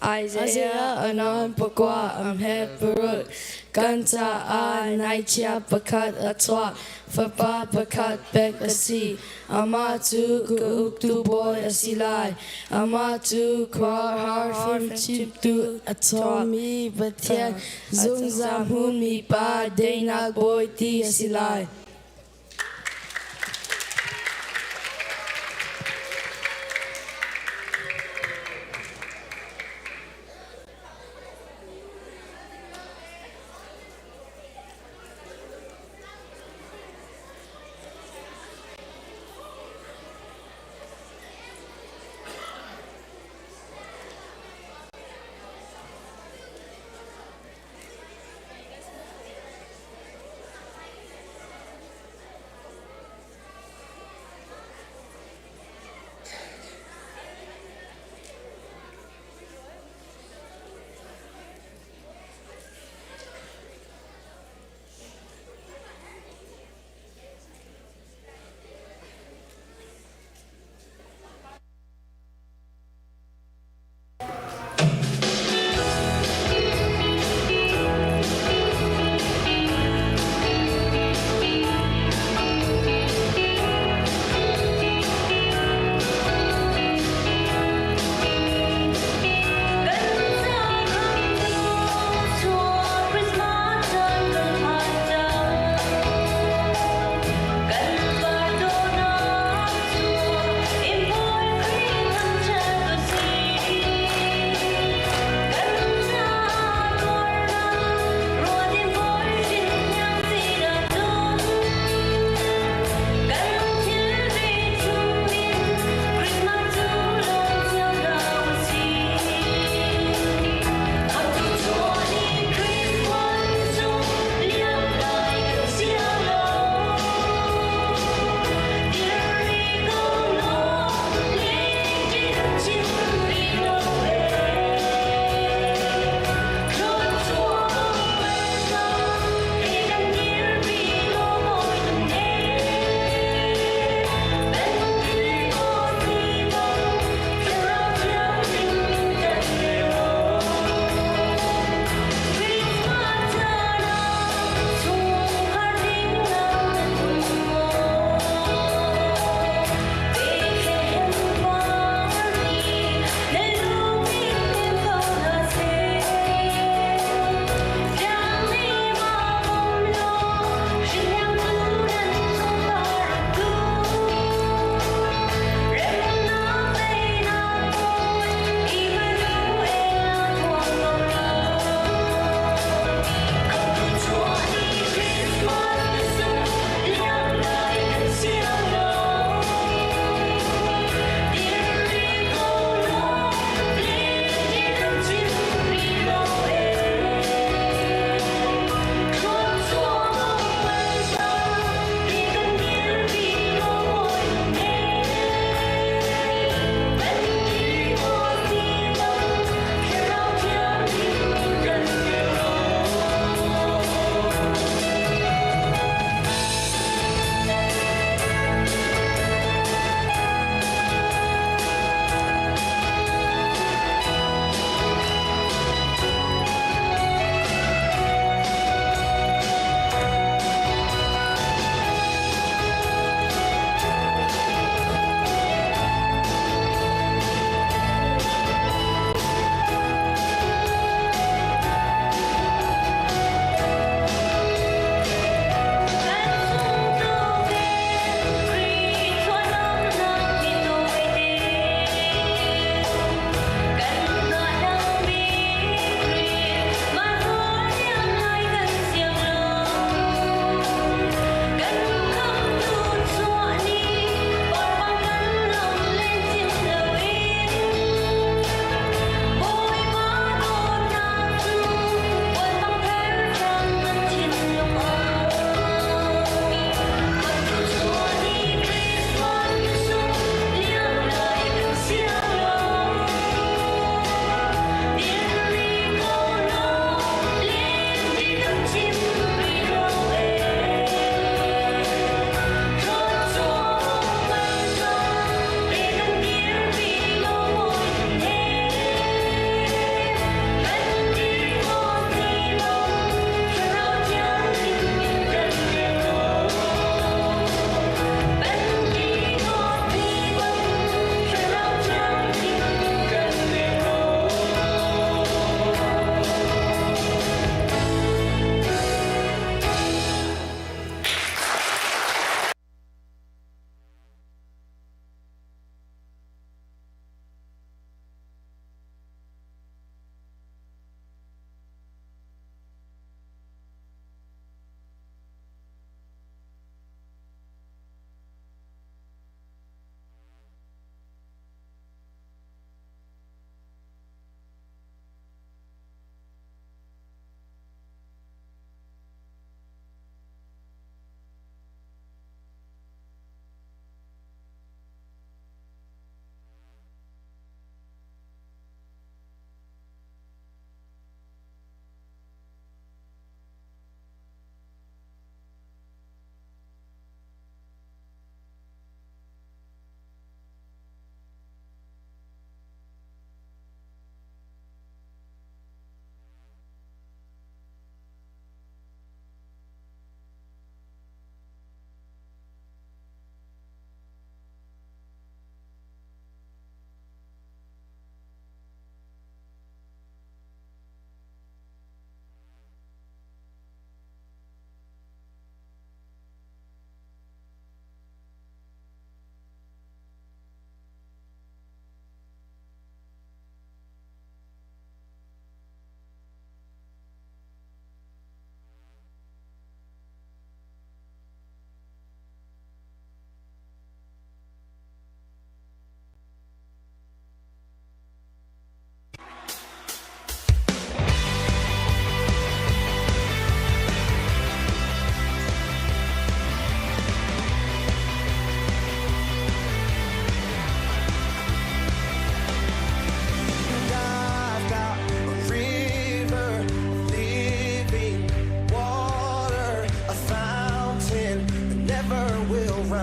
H: Isaiah anon pakua am he paruk. Kan caah naichia pakhat a chuah, fapa pakhat pek a si. Amah cu ka uktu bawi a si lai. Amah cu khuaruahhar fimchimtu a ṭhawngmi Pathian, zungzal hmunmi Pa, daihnak Bawi ti a si lai.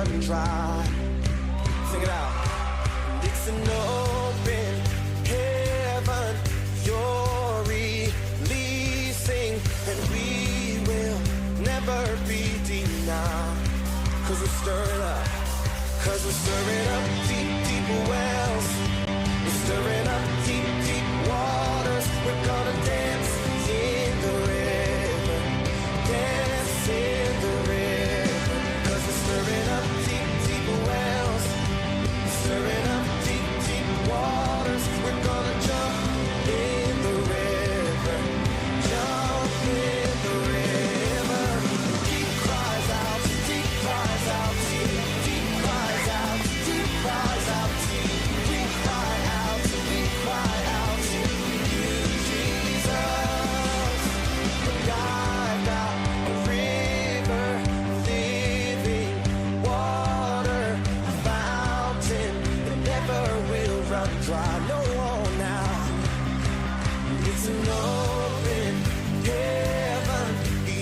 G: run dry. Sing it out. And it's an open heaven you're releasing, and we will never be denied. Cause we're stirring up, cause we're stirring up deep, deep wells. We're stirring up deep, deep waters. We're gonna dance in the river, dance in the river. Cause we're stirring up deep, deep wells. Stirring up deep, deep waters. We're gonna jump in the river. Jump in the river. Deep cries out, deep cries out, deep, deep cries out, deep cries out, deep. We cry out, we cry out to you, Jesus. And I've got a river, living water, a fountain that never will run dry. No, now. It's an open heaven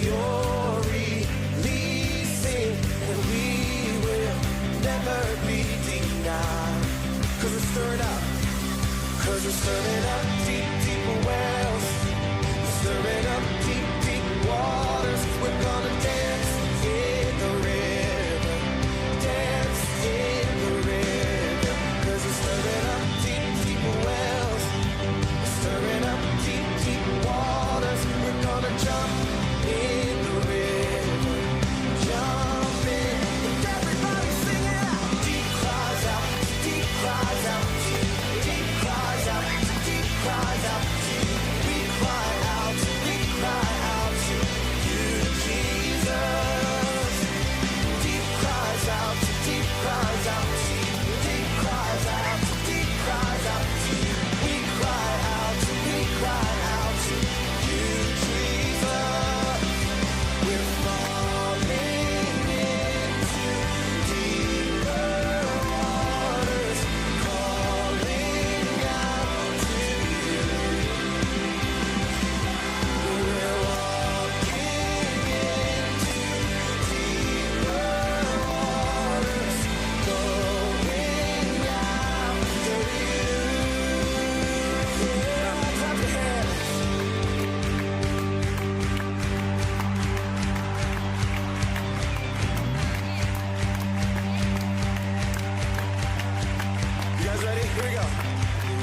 G: you're releasing, and we will never be denied. Cause we're stirring up, cause we're stirring up deep, deep wells. We're stirring up deep, deep waters. We're gonna dance in the river, dance in the river. Cause we're stirring up deep, deep wells. We're stirring up deep, deep waters. We're gonna jump in the river. Jump in. And everybody sing it out. Deep cries out, deep cries out, deep, deep cries out, deep cries out, deep. We cry out, we cry out to you, Jesus. Deep cries out, deep cries out, deep, deep cries out, deep cries out, deep. We cry out, we cry out to you, Jesus. We're falling into deeper waters, calling out to you. We're walking into deeper waters, going after you. Yeah, clap your hands. You guys ready? Here we go.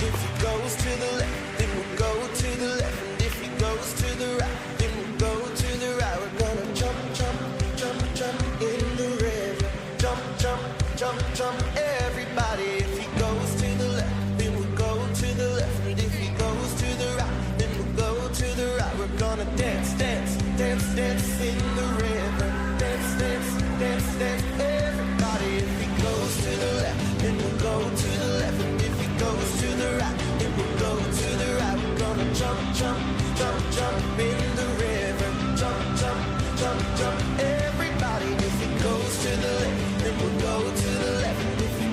G: If he goes to the left, then we'll go to the left. And if he goes to the right, then we'll go to the right. We're gonna jump, jump, jump, jump in the river. Jump, jump, jump, jump, everybody. If he goes to the left, then we'll go to the left. And if he goes to the right, then we'll go to the right. We're gonna dance, dance, dance, dance in the river. Dance, dance, dance, dance, everybody. If he goes to the left, then we'll go to the left. And if he goes to the right, then we'll go to the right. We're gonna jump, jump, jump, jump in the river. Jump, jump, jump, jump, everybody. If he goes to the left, then we'll go to the left.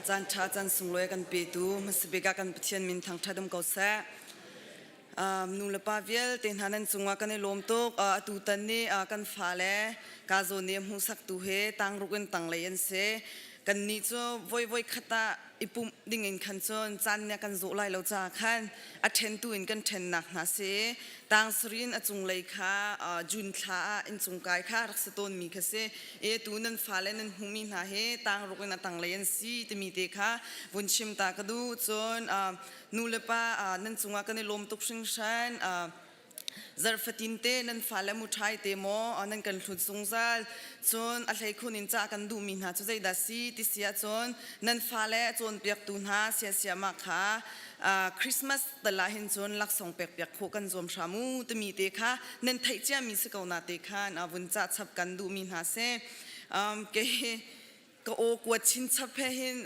J: Caan ṭha caan sunglawi a kan petu hmasabik ah kan Pathian min thangṭhat um ko seh. Nu le pa vialte hna nan cungah kan i lawm tuk. Atu tan nih kan fale ka zawn i a hmuhsaktu he tangruk in tanglei an si. Kannih cu voi voi khat ah i pumh ding in khan cun caan nih a kan zawh lai lo caah khan a ṭhentu in kan ṭhennak hna si. Tang sarih in a cunglei kha June thla ah inncung kai kha rak si tawnmi kha si. E tu nan fale nan hmuhmi hna hi tangruk in a tanglei an si timi te kha vun chim ta ka duh. Cun nu le pa nan cungah kan i lawm tuk hringhran. Zarhfatin te nan fale muṭhai te maw nan kan hlut zungzal. Cun a hleikhun in cah kan duhmi hna cu zeidah si ti si ahcun nan fale cawnpiaktu hna siasiamah kha Christmas tal ah hin cun laksawng pekpiak khawh kan zuam hram u timi te kha nan theih ciami si ko na te khan vun cah chap kan duhmi hna si. Kei ka aw kuat chinchap he hin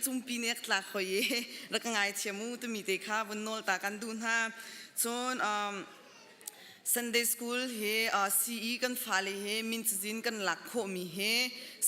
J: cumpi nek tlak hoi i rak ka ngaithiam u timi te kha vun nawl ta kan duh hna. Cun Sunday school hi CE kan fale hi min cazin kan lak khawhmi hi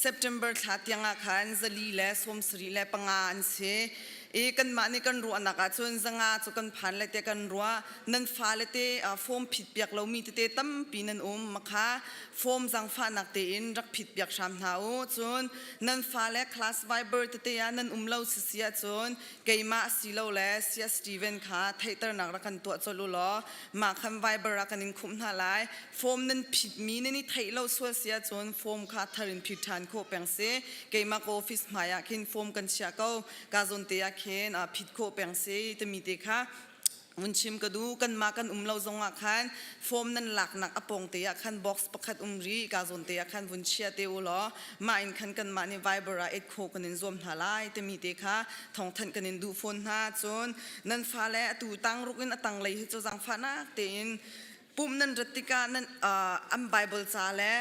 J: September thla tiang ah khan zali le 75 an si. I kanmah nih kan ruahnak ahcun zanga cu kan phan le te kan ruah. Nan fale te form phit piak lomi tete tampi nan um. Makha form zangfahnak tein rak phit piak hram hna u. Cun nan fale class Viber tete ah nan um lo sisi ahcun keimah silole Sia Steven kha theihternak rak kan tuah colh u law mah khan Viber ah kan in khumh hna lai. Form nan phitmi nan i theih lo sual si ahcun form kha thar in phit ṭhan khawh peng si. Keimah ka office hmai ah khin form kan chiah ko. Ka zawn te ah khin phit khawh peng si timi te kha vun chim ka duh. Kanmah kan um lo zong ah khan form nan laknak a pawng te ah khan box pakhat um rih ka zawn te ah khan vun chia te u law mah in khan kanmah nih Viber ah et khawh kan in zuam hna lai timi te kha thawngthanh kan in duh fawn hna. Cun nan fale atu tangruk in a tanglei hi cu zaangfahnak tein pumh nan rat tikah nan an Bible ca le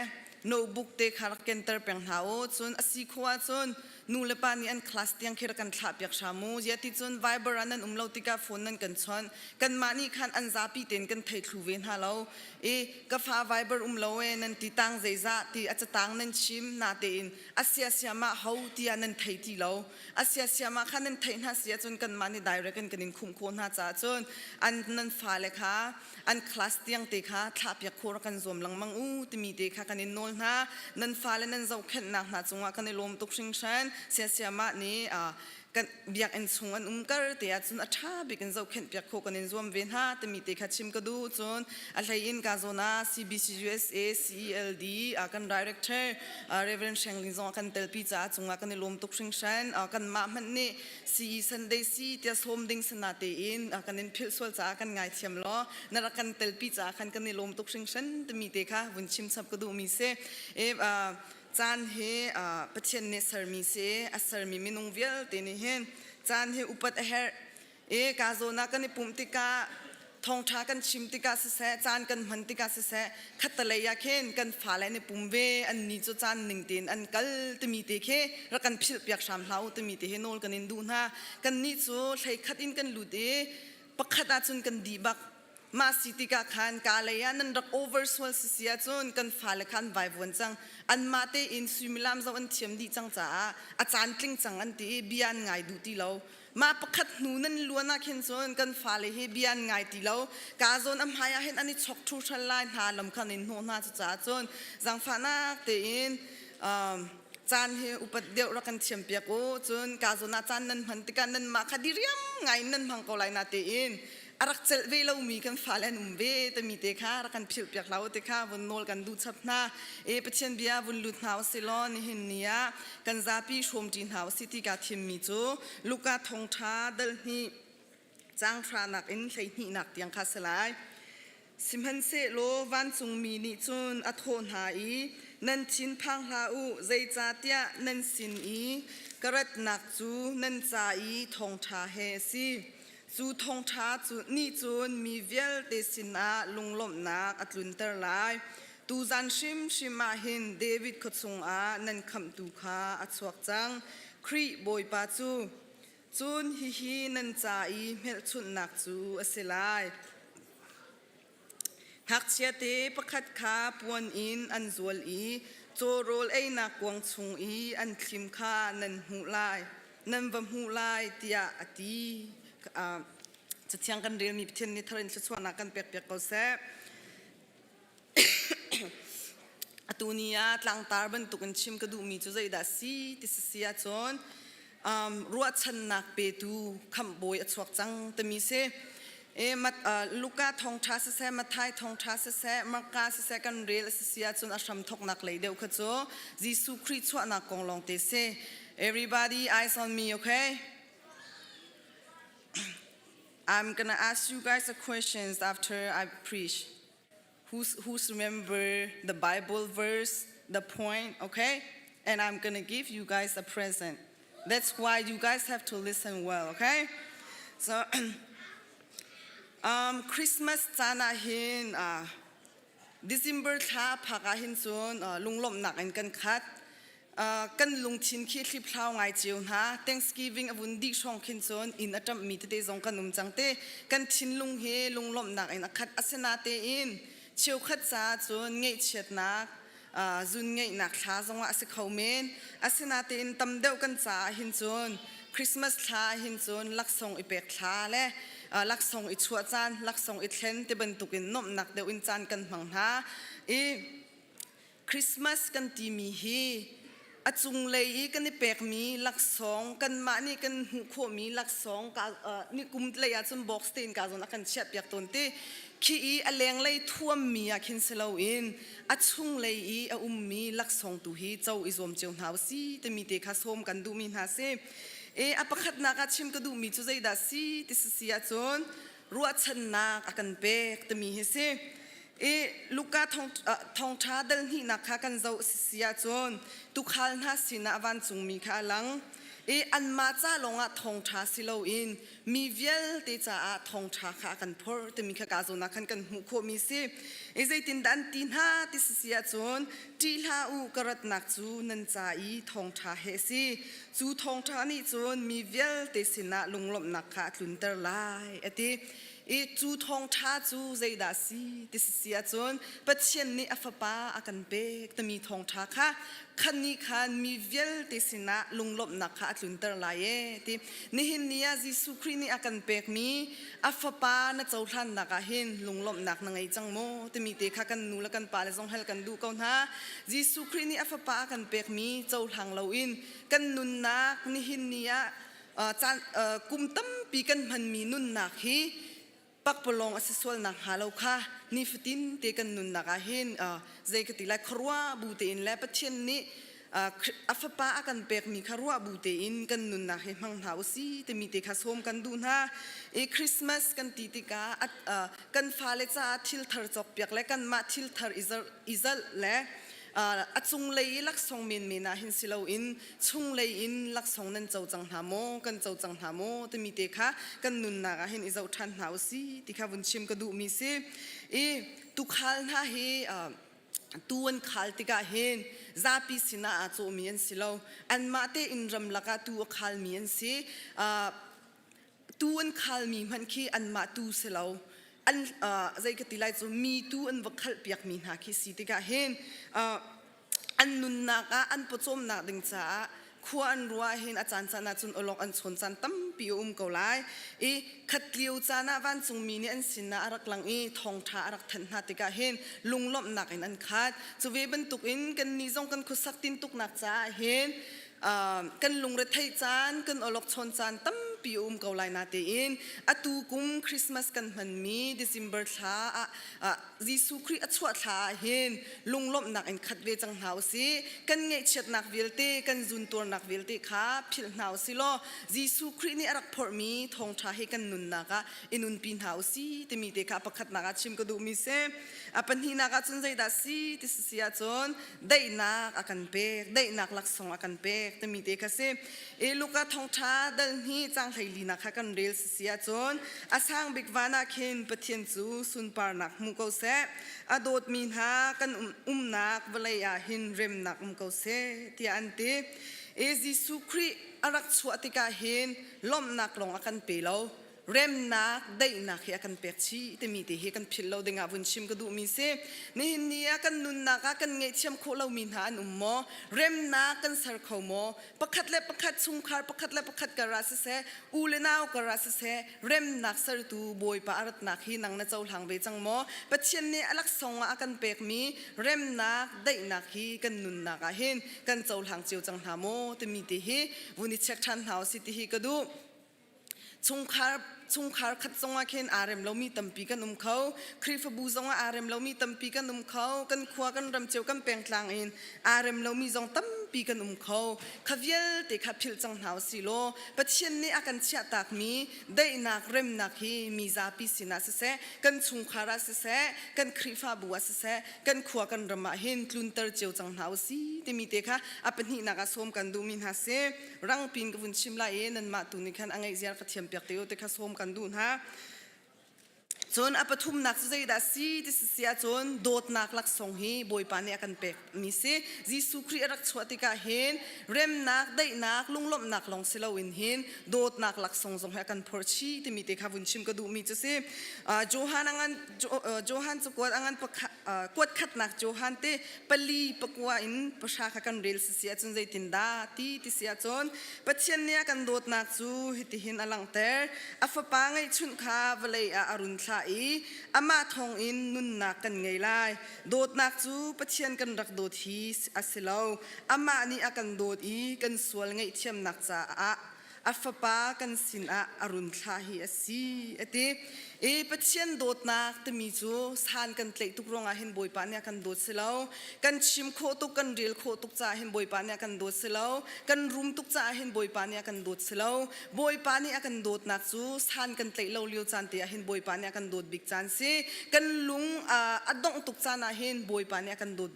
J: notebook te kha rak kenter peng hna u. Cun a si khawh ahcun nu le pa nih an class tiang khi rak kan thlah piak hram u. Zia ti cun Viber ah nan um lo tikah phone nan kan chawnh. Kanmah nih khan an zapi tein kan thei thlu ve hna lo. I ka fa Viber um lo e nan ti tang zeizah ti a catang nan chim na tein a sia sia mah ho tiah nan thei ti lo. A sia sia mah kha nan theih hna si ahcun kanmah nih direct in kan in khumh khawh hna caah cun an nan fale kha an class tiang te kha thlahpiak khawh rak kan zuam lengmang u timi te kha kan in nawl hna. Nan fale nan zohkhenhnak hna cungah kan i lawm tuk hringhran. Siasiamah nih kan biakinn chung an um kar te ahcun a ṭha bik in zohkhenh piak khawh kan in zuam ve hna timi te kha chim ka duh. Cun a hlei in ka zawn ah CBC USA CELD kan director Reverend Sheng Ling zong a kan telpi caah cungah kan i lawm tuk hringhran. Kanmah hmanh nih CE Sunday si tiah sawm ding sana tein kan in philh sual caah kan ngaithiam law na rak kan telpi caah khan kan i lawm tuk hringhran timi te kha vun chim chap ka duhmi si. E, caan hi Pathian nih sermi si a sermi minung vialte nih hin caan hi upat a herh. E ka zawn ah kan i pumh tikah thawngṭha kan chim tikah siseh caan kan hman tikah siseh khattalei ah khin kan fale an i pum ve an ni cu caan ning tein an kal timi te khi rak kan philh piak hram hlah u timi te hi nawl kan in duh hna. Kannih cu hlei khat in kan lut i pakhat ahcun kan dih bak. Mah si tikah khan ka lei ah nan rak over sual sisi ahcun kan fale kha an vaivuan cang. Anmah tein suimilam zoh an thiam dih cang caah a caan tling cang an ti i bia an ngai duh ti lo. Mah pakhat hnu nan luan ah khin cun kan fale hi bia an ngai ti lo. Ka zawn a hmai ah hin an i chok ṭhu hral lai hna lam khan in hnawh hna. Cucaah cun zaangfahnak tein caan hi upat deuh rak kan thiam piak u. Cun ka zawn ah caan nan hman tikah nanmah kha diriam ngai in nan hmang ko lai na tein a rak celh ve lomi kan fale an um ve timi te kha rak kan philh piak hlah u ti kha vun nawl kan duh chap hna. E Pathian bia vun lut hna usih law nihin ni ah kan zapi hrawmṭi hna usih ti kaa thimmi cu Luka thawngṭha dal hnih caang hranak in 12nak tiang kha si lai. Sihmanhsehlaw vancungmi nih cun a thawh hna i, Nan thinphang hlah u, zeicahtiah nan sin i ka ratnak cu nan ca i thawngṭha he a si. Cu thawngṭha cu nih cun mi vialte sinah lunglawmhnak a tlunter lai. Tuzan hrimhrim ah hin David khua chungah nan khamhtu kha a chuak cang, Khrih Bawipa cu. Cun hihi nan ca i hmelchunhnak cu a si lai. Ngakchiate pakhat kha puan in an zual i caw rawl einak kuang chung i an thlim kha nan hmuh lai. nan va hmuh lai tiah a ti. Cathiang kan relmi Pathian nih thar in thluachuahnak kan pekpiak ko seh. Atu ni ah tlangtar bantukin chim ka duhmi cu zeidah si ti si ahcun um, ruahchannak petu khamhbawi a chuak cang timi si. E, mat, uh, Luka thawngṭha siseh, Matthai thawngṭha siseh, Marka siseh kan rel a si si ahcun a hram thawknak lei deuh kha cu Jesuh Khrih chuahnak kong lawng te si. Everybody eyes on me, okay? I'm gonna ask you guys a questions after I preach. Who's, who's remember the Bible verse, the point, okay? And I'm gonna give you guys a present. That's why you guys have to listen well, okay? So, um, Christmas caan ah hin uh, December thla phak ah hin cun uh, lunglawmhnak in kan khat. Uh, kan lungthin khi hliphlau ngai cio hna. Thanksgiving a vun dih hrawng khin cun inn a ṭamhmi tete zong kan um cang te. Kan thinlung hi lunglawmhnak in a khat. Asinatein cheukhat caah cun ngaihchiatnak uh, zun ngeihnak thla zongah a si kho men. Asinatein tam deuh kan caah hin cun Christmas thla hin cun laksawng i pek thla le uh, laksawng i chuah caan, laksawng i thlen ti bantukin nuamhnak deuh in caan kan hmang hna. I Christmas kan timi hi a cunglei i kan i pekmi laksawng kanmah nih kan hmuh khawhmi laksawng ka uh, ni kum lei ahcun box tein ka zawn a kan chiahpiak tawn ti khi i a lenglei thuammi ah khin si loin a chunglei i a ummi laksawng tu hi co i zuam cio hna usi timi te kha sawm kan duhmi hna si. E a pakhatnak ah chim ka duhmi cu zeidah si ti si si ahcun ruahchannak a kan pek timi hi si. I Luka thawngṭha dal hnihnak kha kan zoh si ahcun tuukhal hna sinah vancungmi kha a lang i anmah ca lawngah thawngṭha si loin mi vialte caah thawngṭha kha a kan phorh timi kha kaa zawn ah khan kan hmuh khawhmi si. I zeitindah an ti hna ti si ahcun ṭih hlah u ka ratnak cu nan ca i thawngṭha he a si. Cu thawngṭha nih cun mi vialte sinah lunglawmhnak kha a tlunter lai a ti. I cu thawngṭha cu zeidah a si ti si ahcun Pathian nih a fapa a kan pek timi thawngṭha kha khan nih khan mi vialte sinah lunglawmhnak kha a tlunter lai e ti. Nihin ni ah Jesuh Khrih nih a kan pekmi a fapa na cohlannak ah hin lunglawmhnak na ngei cang maw timi te kha kan nu le kan pa le zong hal kan duh ko hna. Jesuh Khrih nih a fapa a kan pekmi cohlang loin kan nunnak nihin ni ah caan kum tampi kan hmanmi nunnak hi pakpalawng a si sual nakhnga lo kha nifatin te kan nunnak ah hin zei ka ti lai khuaruah bu tein le Pathian nih a fapa a kan pekmi kha ruah bu tein kan nunnak hi hmang hna usi timi te kha sawm kan duh hna. I Christmas kan ti tikah kan fale caah thil thar cawkpiak le kanmah thil thar i zalh le a cunglei i laksawng menmen ah hin si loin chunglei in laksawng nan co cang hna maw kan co cang hna maw timi te kha kan nunnak ah hin i zoh ṭhan hna usi ti kha vun chim ka duhmi si. I tukhal hna hi tu an khal tikah hin zapi sinah aa cawhmi an si lo. Anmah tein ramlak ah tu a khalmi an si. Tu an khalmi hmanh khi anmah tu si lo an zei ka ti lai cu mi tu an va khalh piakmi hna khi si tikah hin an nunnak ah an pawcawmnak ding caah khua an ruah hin a caan caan ahcun awlok an chawn caan tampi a um ko lai i khat lio caan ah vancungmi nih an sinah a rak lang i thawngṭha a rak thanh hna tikah hin lunglawmhnak in an khat. Cu ve bantukin kannih zong kan khuasak tintuknak caah hin kan lungretheih caan kan awlokchawn caan tampi a um ko lai natein atu kum Christmas kan hmanmi December thla ah Jesuh Khrih a chuah thla ah hin lunglawmhnak in khat ve cang hna usih. Kan ngaihchiatnak vialte kan zuntuarnak vialte kha philh hna usih law Jesuh Khrih nih a rak phorhmi thawngṭha hi kan nunnak ah i nunpi hna usih timi te kha pakhatnak ah chim ka duhmi si. A pahnihnak ah cun zeidah si ti si ahcun daihnak a kan pek, daihnak laksawng a kan pek timi te kha si. E Luka thawngṭha dal hnih caang hleilinak kha kan rel si si ahcun a sang bik van ah khin Pathian cu sunparnak hmu ko seh, a dawtmi hna kan umnak vawlei ah hin remnak um ko seh tiah an ti. E Jesuh Khrih a rak chuah tikah hin lawmhnak lawng a kan pe lo. Remnak, daihnak hi a kan pek chih timi te hi kan philh lo dingah vun chim ka duhmi si. Nihin ni ah kan nunnak ah kan ngaihthiam khawh lomi hna an um maw? Remnak kan ser kho maw? Pakhat le pakhat chungkhar pakhat le pakhat kar ah siseh, u le nau kar ah siseh, remnak sertu Bawipa a ratnak hi nang na cohlang ve cang maw? Pathian nih a laksawng ah a kan pekmi remnak, daihnak hi kan nunnak ah hin kan cohlang cio cang hna maw timi te hi vun i check ṭhan hna usih ti hi ka duh. Chungkhar chungkhar khat zongah khin aa rem lomi tampi kan um kho. Khrihfabu zongah aa rem lomi tampi kan um kho. Kan khua kan ram cio kan pengtlang in aa rem lomi zong tampi kan um kho. Kha vialte kha philh cang hna usih law Pathian nih a kan chiahtakmi daihnak remnak hi mi zapi sinah siseh, kan chungkhar ah siseh, kan Khrihfabu ah siseh, kan khua kan ram ah hin tlunter cio cang hna usih timi te kha a pahnihnak ah sawm kan duhmi hna si. Rangpin ka vun chim lai i nanmah tu nih khan a ngeih ziar ka thiam piak te u ti kha sawm kan duh hna. Cun a pathumnak cu zeidah si ti si ahcun dawtnak laksawng hi Bawipa nih a kan pek mi si. Jesuh Khrih a rak chuah tikah hin remnak, daihnak, lunglawmhnak lawng si loin hin dawtnak laksawng zong hi a kan phorh chih timi te kha vun chim ka duhmi cu si. Johan a ngan Johan cakuat a ngan kuat khatnak Johan te pali pakua in pahra kha kan rel si si ahcun zeitindah ti ti si ahcun Pathian nih a kan dawtnak cu hitihin a langhter. A fapa ngeihchunh kha vawlei ah a run thlah i amah thawngin nunnak kan ngei lai. Dawtnak cu Pathian kan rak dawt hi a si lo. Amah nih a kan dawt i kan sual ngaihthiamnak caah a fapa kan sinah a run thlah hi a si a ti. I Pathian dawtnak timi cu san kan tlaih tuk ruangah hin Bawipa nih a kan dawt si lo. Kan chim khawh tuk, kan rel khawh tuk caah hin Bawipa nih a kan dawt si lo. Kan rum tuk caah hin Bawipa nih a kan dawt si lo. Bawipa nih a kan dawtnak cu san kan tlaih lo lio caan te ah hin Bawipa nih a kan dawt bik caan si. Kan lung a dongh tuk caan ah hin Bawipa nih a kan dawt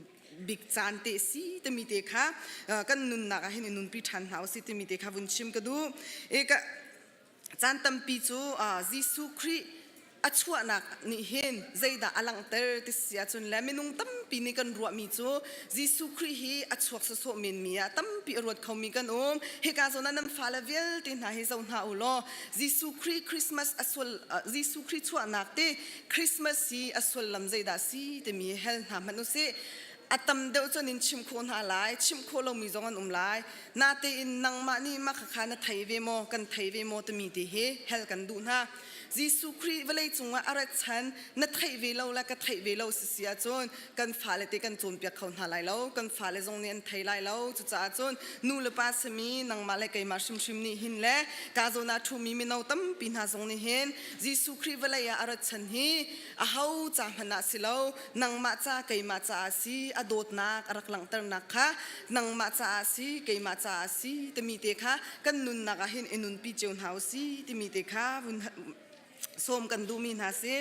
J: bik caan te si timi te kha kan nunnak ah hin i nunpi ṭhan hna usih timi te kha vun chim ka duh. E ka caan tampi cu Jesuh Khrih a chuahnak nih hin zeidah a langhter ti si ahcun le minung tampi nih kan ruahmi cu Jesuh Khrih hi a chuak sawsawh menmi ah tampi a ruat khomi kan um. Hika zawn ah nan fale vialte hna hi zoh hna u law Jesuh Khrih Christmas a sual Jesuh Khrih chuahnak te Christmas hi a sullam zeidah si timi hel hna hmanh usih. A tam deuh cun in chimh khawh hna lai, chimh khawh lomi zong an um lai. Natein nangmah nih mah khakha na thei ve maw, kan thei ve maw timi te hi hel kan duh hna. Jesuh Khrih vawlei cungah a rat chan na theih ve lo le ka theih ve lo si si ahcun kan fale te kan cawnpiak kho hna lai lo, kan fale zong nih an thei lai lo. Cucaah cun nu le pa simi nangmah le keimah hrimhrim nih hin le ka zawn ah ṭhumi mino tampi hna zong nih hin Jesuh Khrih vawlei ah a rat chan hi aho ca hmanh ah si lo, nangmah ca keimah caah si a dawtnak a rak langhternak kha nangmah caah si keimah caah si timi te kha kan nunnak ah hin i nunpi cio hna u si timi te kha vun sawm kan duhmi hna si.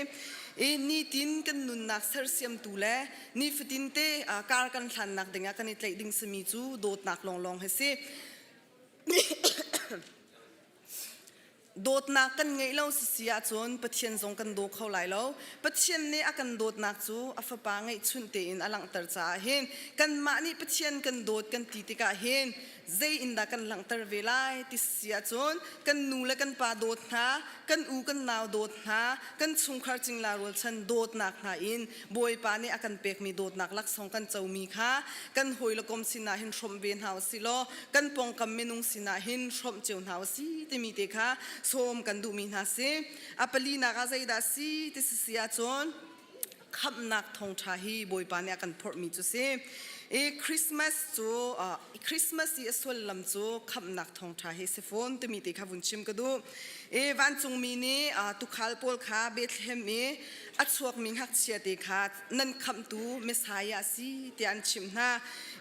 J: I nitin kan nunnak sersiamtu le nifatin te kar kan hlannak dingah kan i tlaih ding simi cu dawtnak lawnglawng hi si. Dawtnak kan ngeih lo sisi ahcun Pathian zong kan daw kho lai lo. Pathian nih a kan dawtnak cu a Fapa ngeihchunh tein a langhter caah hin kanmah nih Pathian kan dawt kan ti tikah hin zei in dah kan langhter ve lai ti si ahcun kan nu le kan pa dawt hna, kan u kan nau dawt hna, kan chungkhar cingla rualchan dawtnak hna in Bawipa nih a kan pekmi dawtnak laksawng kan comi kha kan hawi le kom sinah hin hrawmh ve hna usih law kan pawngkam minung sinah hin hrawmh cio hna usih timi te kha sawm kan duhmi hna si. A palinak ah zeidah si ti si ahcun khamhnak thawngṭha hi Bawipa nih a kan phorhmi cu si. I Christmas cu Christmas i a sullam cu khamhnak thawngṭha hi si fawn timi te kha vun chim ka duh. I vancungmi nih tuukhal pawl kha Bethlehem i a chuakmi ngakchia te kha nan khamhtu Messiah si tiah an chimh hna.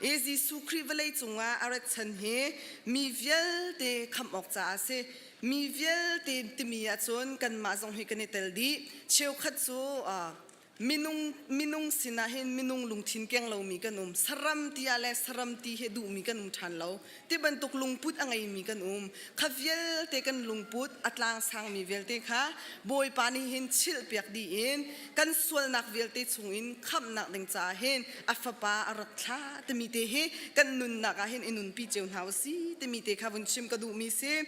J: I Jesuh Khrih vawlei cungah a rat chan hi mi vialte khamh awk caah a si. Mi vialte timi ahcun kanmah zong hi kan i tel dih. Cheukhat cu minung minung sinah hin minung lungthin keng lomi kan um. Saram ti ah le saram ti hi duhmi kan um ṭhan lo. Ti bantuk lungput a ngeimi kan um. Kha vialte kan lungput a tlang sangmi vialte kha Bawipa nih hin chilhpiak dih in kan sualnak vialte chungin khamhnak ding caah hin a fapa a rak thlah timi te hi kan nunnak ah hin i nunpi cio hna u si timi. timi te kha vun chim ka duhmi si.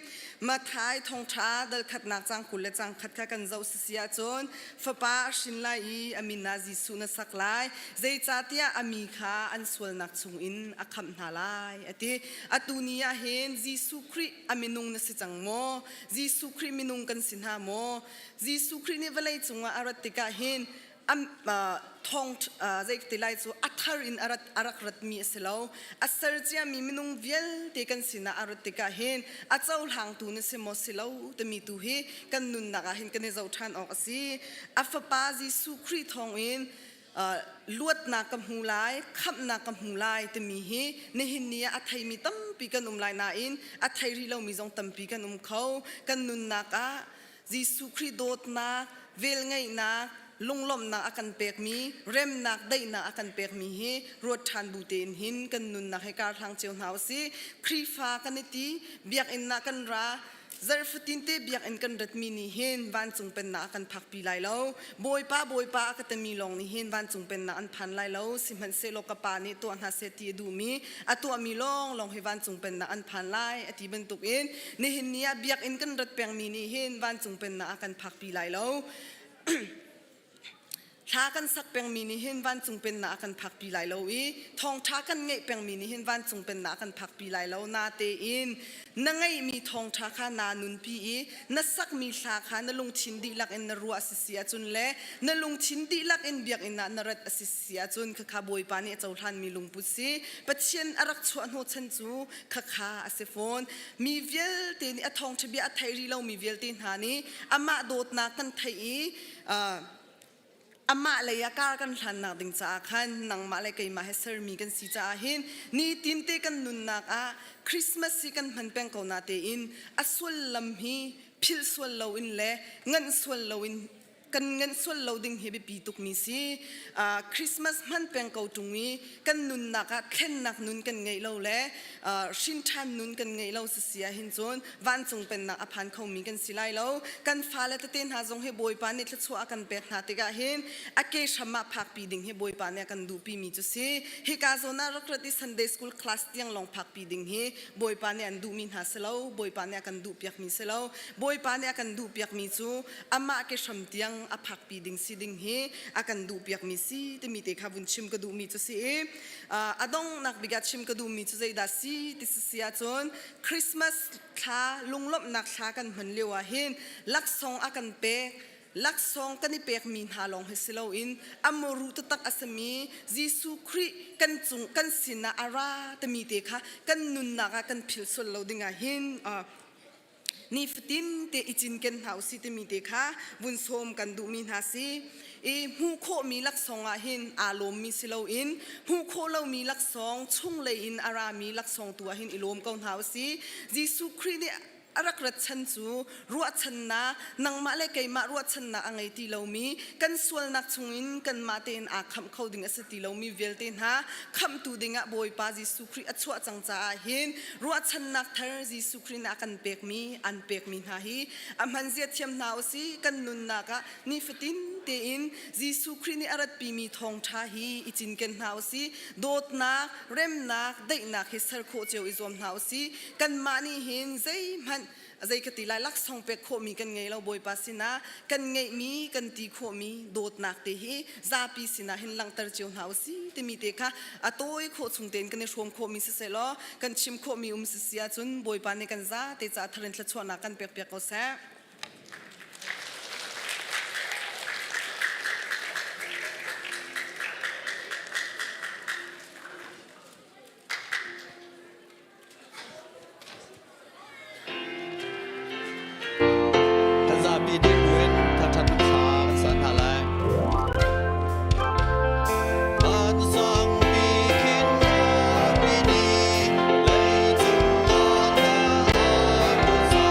J: Matthai thawngṭha dal khatnak cang 20 le cang khat kha kan zoh sisi ahcun fapa a hrin lai i a min ah Jesuh na sak lai zeicahtiah a mi kha an sualnak chungin a khamh hna lai a ti. Atu ni ah hin Jesuh Khrih a minung na si cang maw? Jesuh Khrih minung kan si hna maw? Jesuh Khrih nih vawlei cungah a rat tikah hin thong zei ti lai cu a thar in a rak ratmi a si lo. A ser ciami minung vialte kan sinah a rat tikah hin a cohlangtu na si maw si lo timi tu hi kan nunnak ah hin kan i zoh ṭhan awk a si. A fapa Jesuh Khrih thawngin luatnak ka hmu lai, khamhnak ka hmu lai timi hi nihin ni ah a theimi tampi kan um lai nain a thei rih lomi zong tampi kan um kho. Kan nunnak ah Jesuh Khrih dawtnak, velngeihnak, lunglawmhnak a kan pekmi, remnak, daihnak a kan pekmi hi ruat ṭhan bu tein hin kan nunnak he karhlang cio hna usih. Khrihfa kan i ti, biakinn ah kan ra, zarhfatin te biakinn kan ratmi nih hin vancung pennak a kan phakpi lai lo. Bawipa, Bawipa a ka timi lawng nih hin vancung pennak an phan lai lo. Sihmanhsehlaw ka Pa nih tuah hna seh ti a duhmi, a tuahmi lawnglawng hi vancung pennak an phan lai a ti bantukin nihin ni ah biakinn kan rat pengmi nih hin vancung pennak a kan phakpi lai lo. Thla kan sak pengmi nih hin vancung pennak a kan phakpi lai lo i thawngṭha kan ngeih pengmi nih hin vancung pennak a kan phakpi lai lo. Natein na ngeihmi thawngṭha kha naa nunpi i na sakmi hla kha na lungthin dihlak in na ruah a si si ahcun le na lungthin dihlak in biakinn ah na rat a si si ahcun khakha Bawipa nih a cohlanmi lungput si. Pathian a rak chuah hnawhchan cu khakha a si fawn. Mi vialte nih a thawngṭha bia a thei rih lomi vialte hna nih amah dawtnak kan theih i amah lei ah kar kan hlannak ding caah khan nangmah le keimah he sermi kan si caah hin nitin te kan nunnak ah Christmas hi kan hman peng ko na tein a sullam hi philh sual loin le nganh sual loin kan nganh sual lo ding hi biapi tukmi si. Christmas hman peng ko ṭung i kan nunnak ah thlennak nun kan ngeih lo le hrinṭhan nun kan ngeih lo sisi ah hin cun vancung pennak a phan khomi kan si lai lo. Kan fale tete hna zong hi Bawipa nih thluachuah a kan pek hna tikah hin a ke hram ah phakpi ding hi Bawipa nih a kan duhpimi cu si. Hika zawn ah rak rat i Sunday school class tiang lawng phakpi ding hi Bawipa nih an duhmi hna si lo. Bawipa nih a kan duhpiakmi si lo. Bawipa nih a kan duhpiakmi cu amah ke hram tiang a phakpi ding si ding hi a kan duhpiakmi si timi te kha vun chim ka duhmi cu si i a donghnak bik ah chim ka duhmi cu zeidah si ti si si ahcun Christmas thla lunglawmhnak thla kan hman lio ah hin laksawng a kan pek laksawng kan i pekmi hna lawng hi si loin a muru taktak a simi Jesuh Khrih kan cung kan sinah a ra timi te kha kan nunnak ah kan philh sual lo ding ah hin nifatin te i cinken hna usih timi te kha vun sawm kan duhmi hna si. I hmuh khawhmi laksawng ah hin aa lawmmi si loin hmuh khawh lomi laksawng chunglei in a rami laksawng tu ah hin i lawm ko hna usih. Jesuh Khrih nih a rak rat chan cu ruahchannak nangmah le keimah ruahchannak a ngei ti lomi kan sualnak chungin kanmah tein aa khamh kho ding a si ti lomi vialte hna khamhtu dingah Bawipa Jesuh Khrih a chuah cang caah hin ruahchannak thar Jesuh Khrih nih a kan pekmi an pekmi hna hi a hmanzia thiam hna usih kan nunnak ah nifatin tein Jesuh Khrih nih a ratpimi thawngṭha hi i cinken hna usih dawtnak remnak daihnak hi ser khawh cio i zuam hna usih kanmah nih hin zeihmanh zei ka ti lai laksawng pek khawhmi kan ngei lo Bawipa sinah kan ngeihmi kan ti khawhmi dawtnak te hi zapi sinah hin langhter cio hna usih timi te kha a tawi khawh chung tein kan i hrawm khawhmi siseh law kan chim khawhmi um sisi ahcun Bawipa nih kan za te caah tharin thluachuahnak kan pek piak ko seh.
I: Kan zapi dir buin thangṭhatnak hla kan sa hna lai. Vansang mi khin mi nih leicung dawtnak a sa.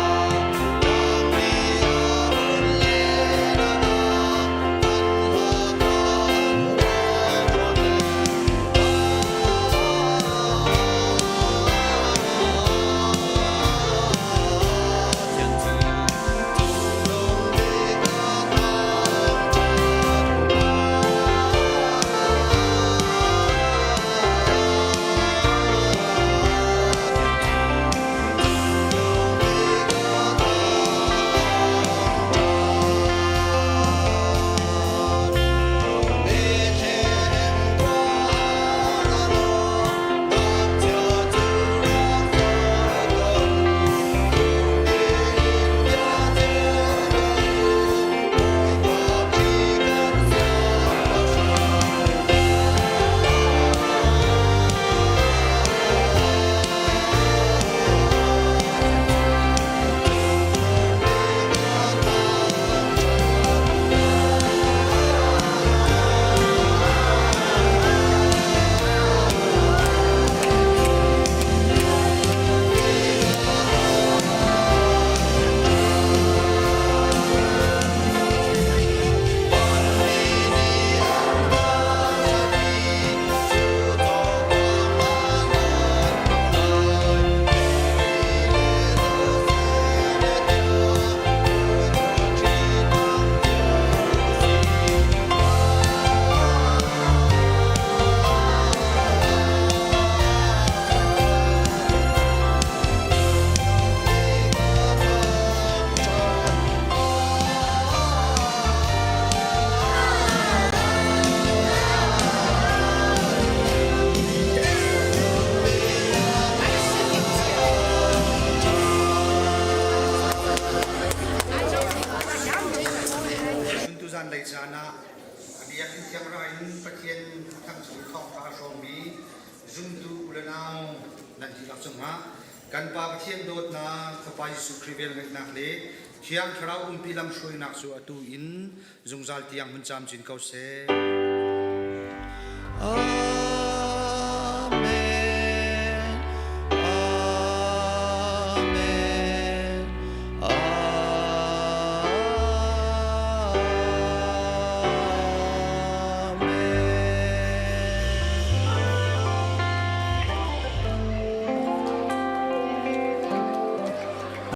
K: Zanlei caan ah a biakinn thiang ra in Pathian thangṭhat thawngṭha a hrawmmi zumtu u le nau nan dihlak cungah kan Pa Pathian dawtnak, Fapa Jesuh Khrih velngeihnak le Thiang Thlarau umpi lamhruainak cu atu in zungzal tiang hun camcin ko seh. Amen.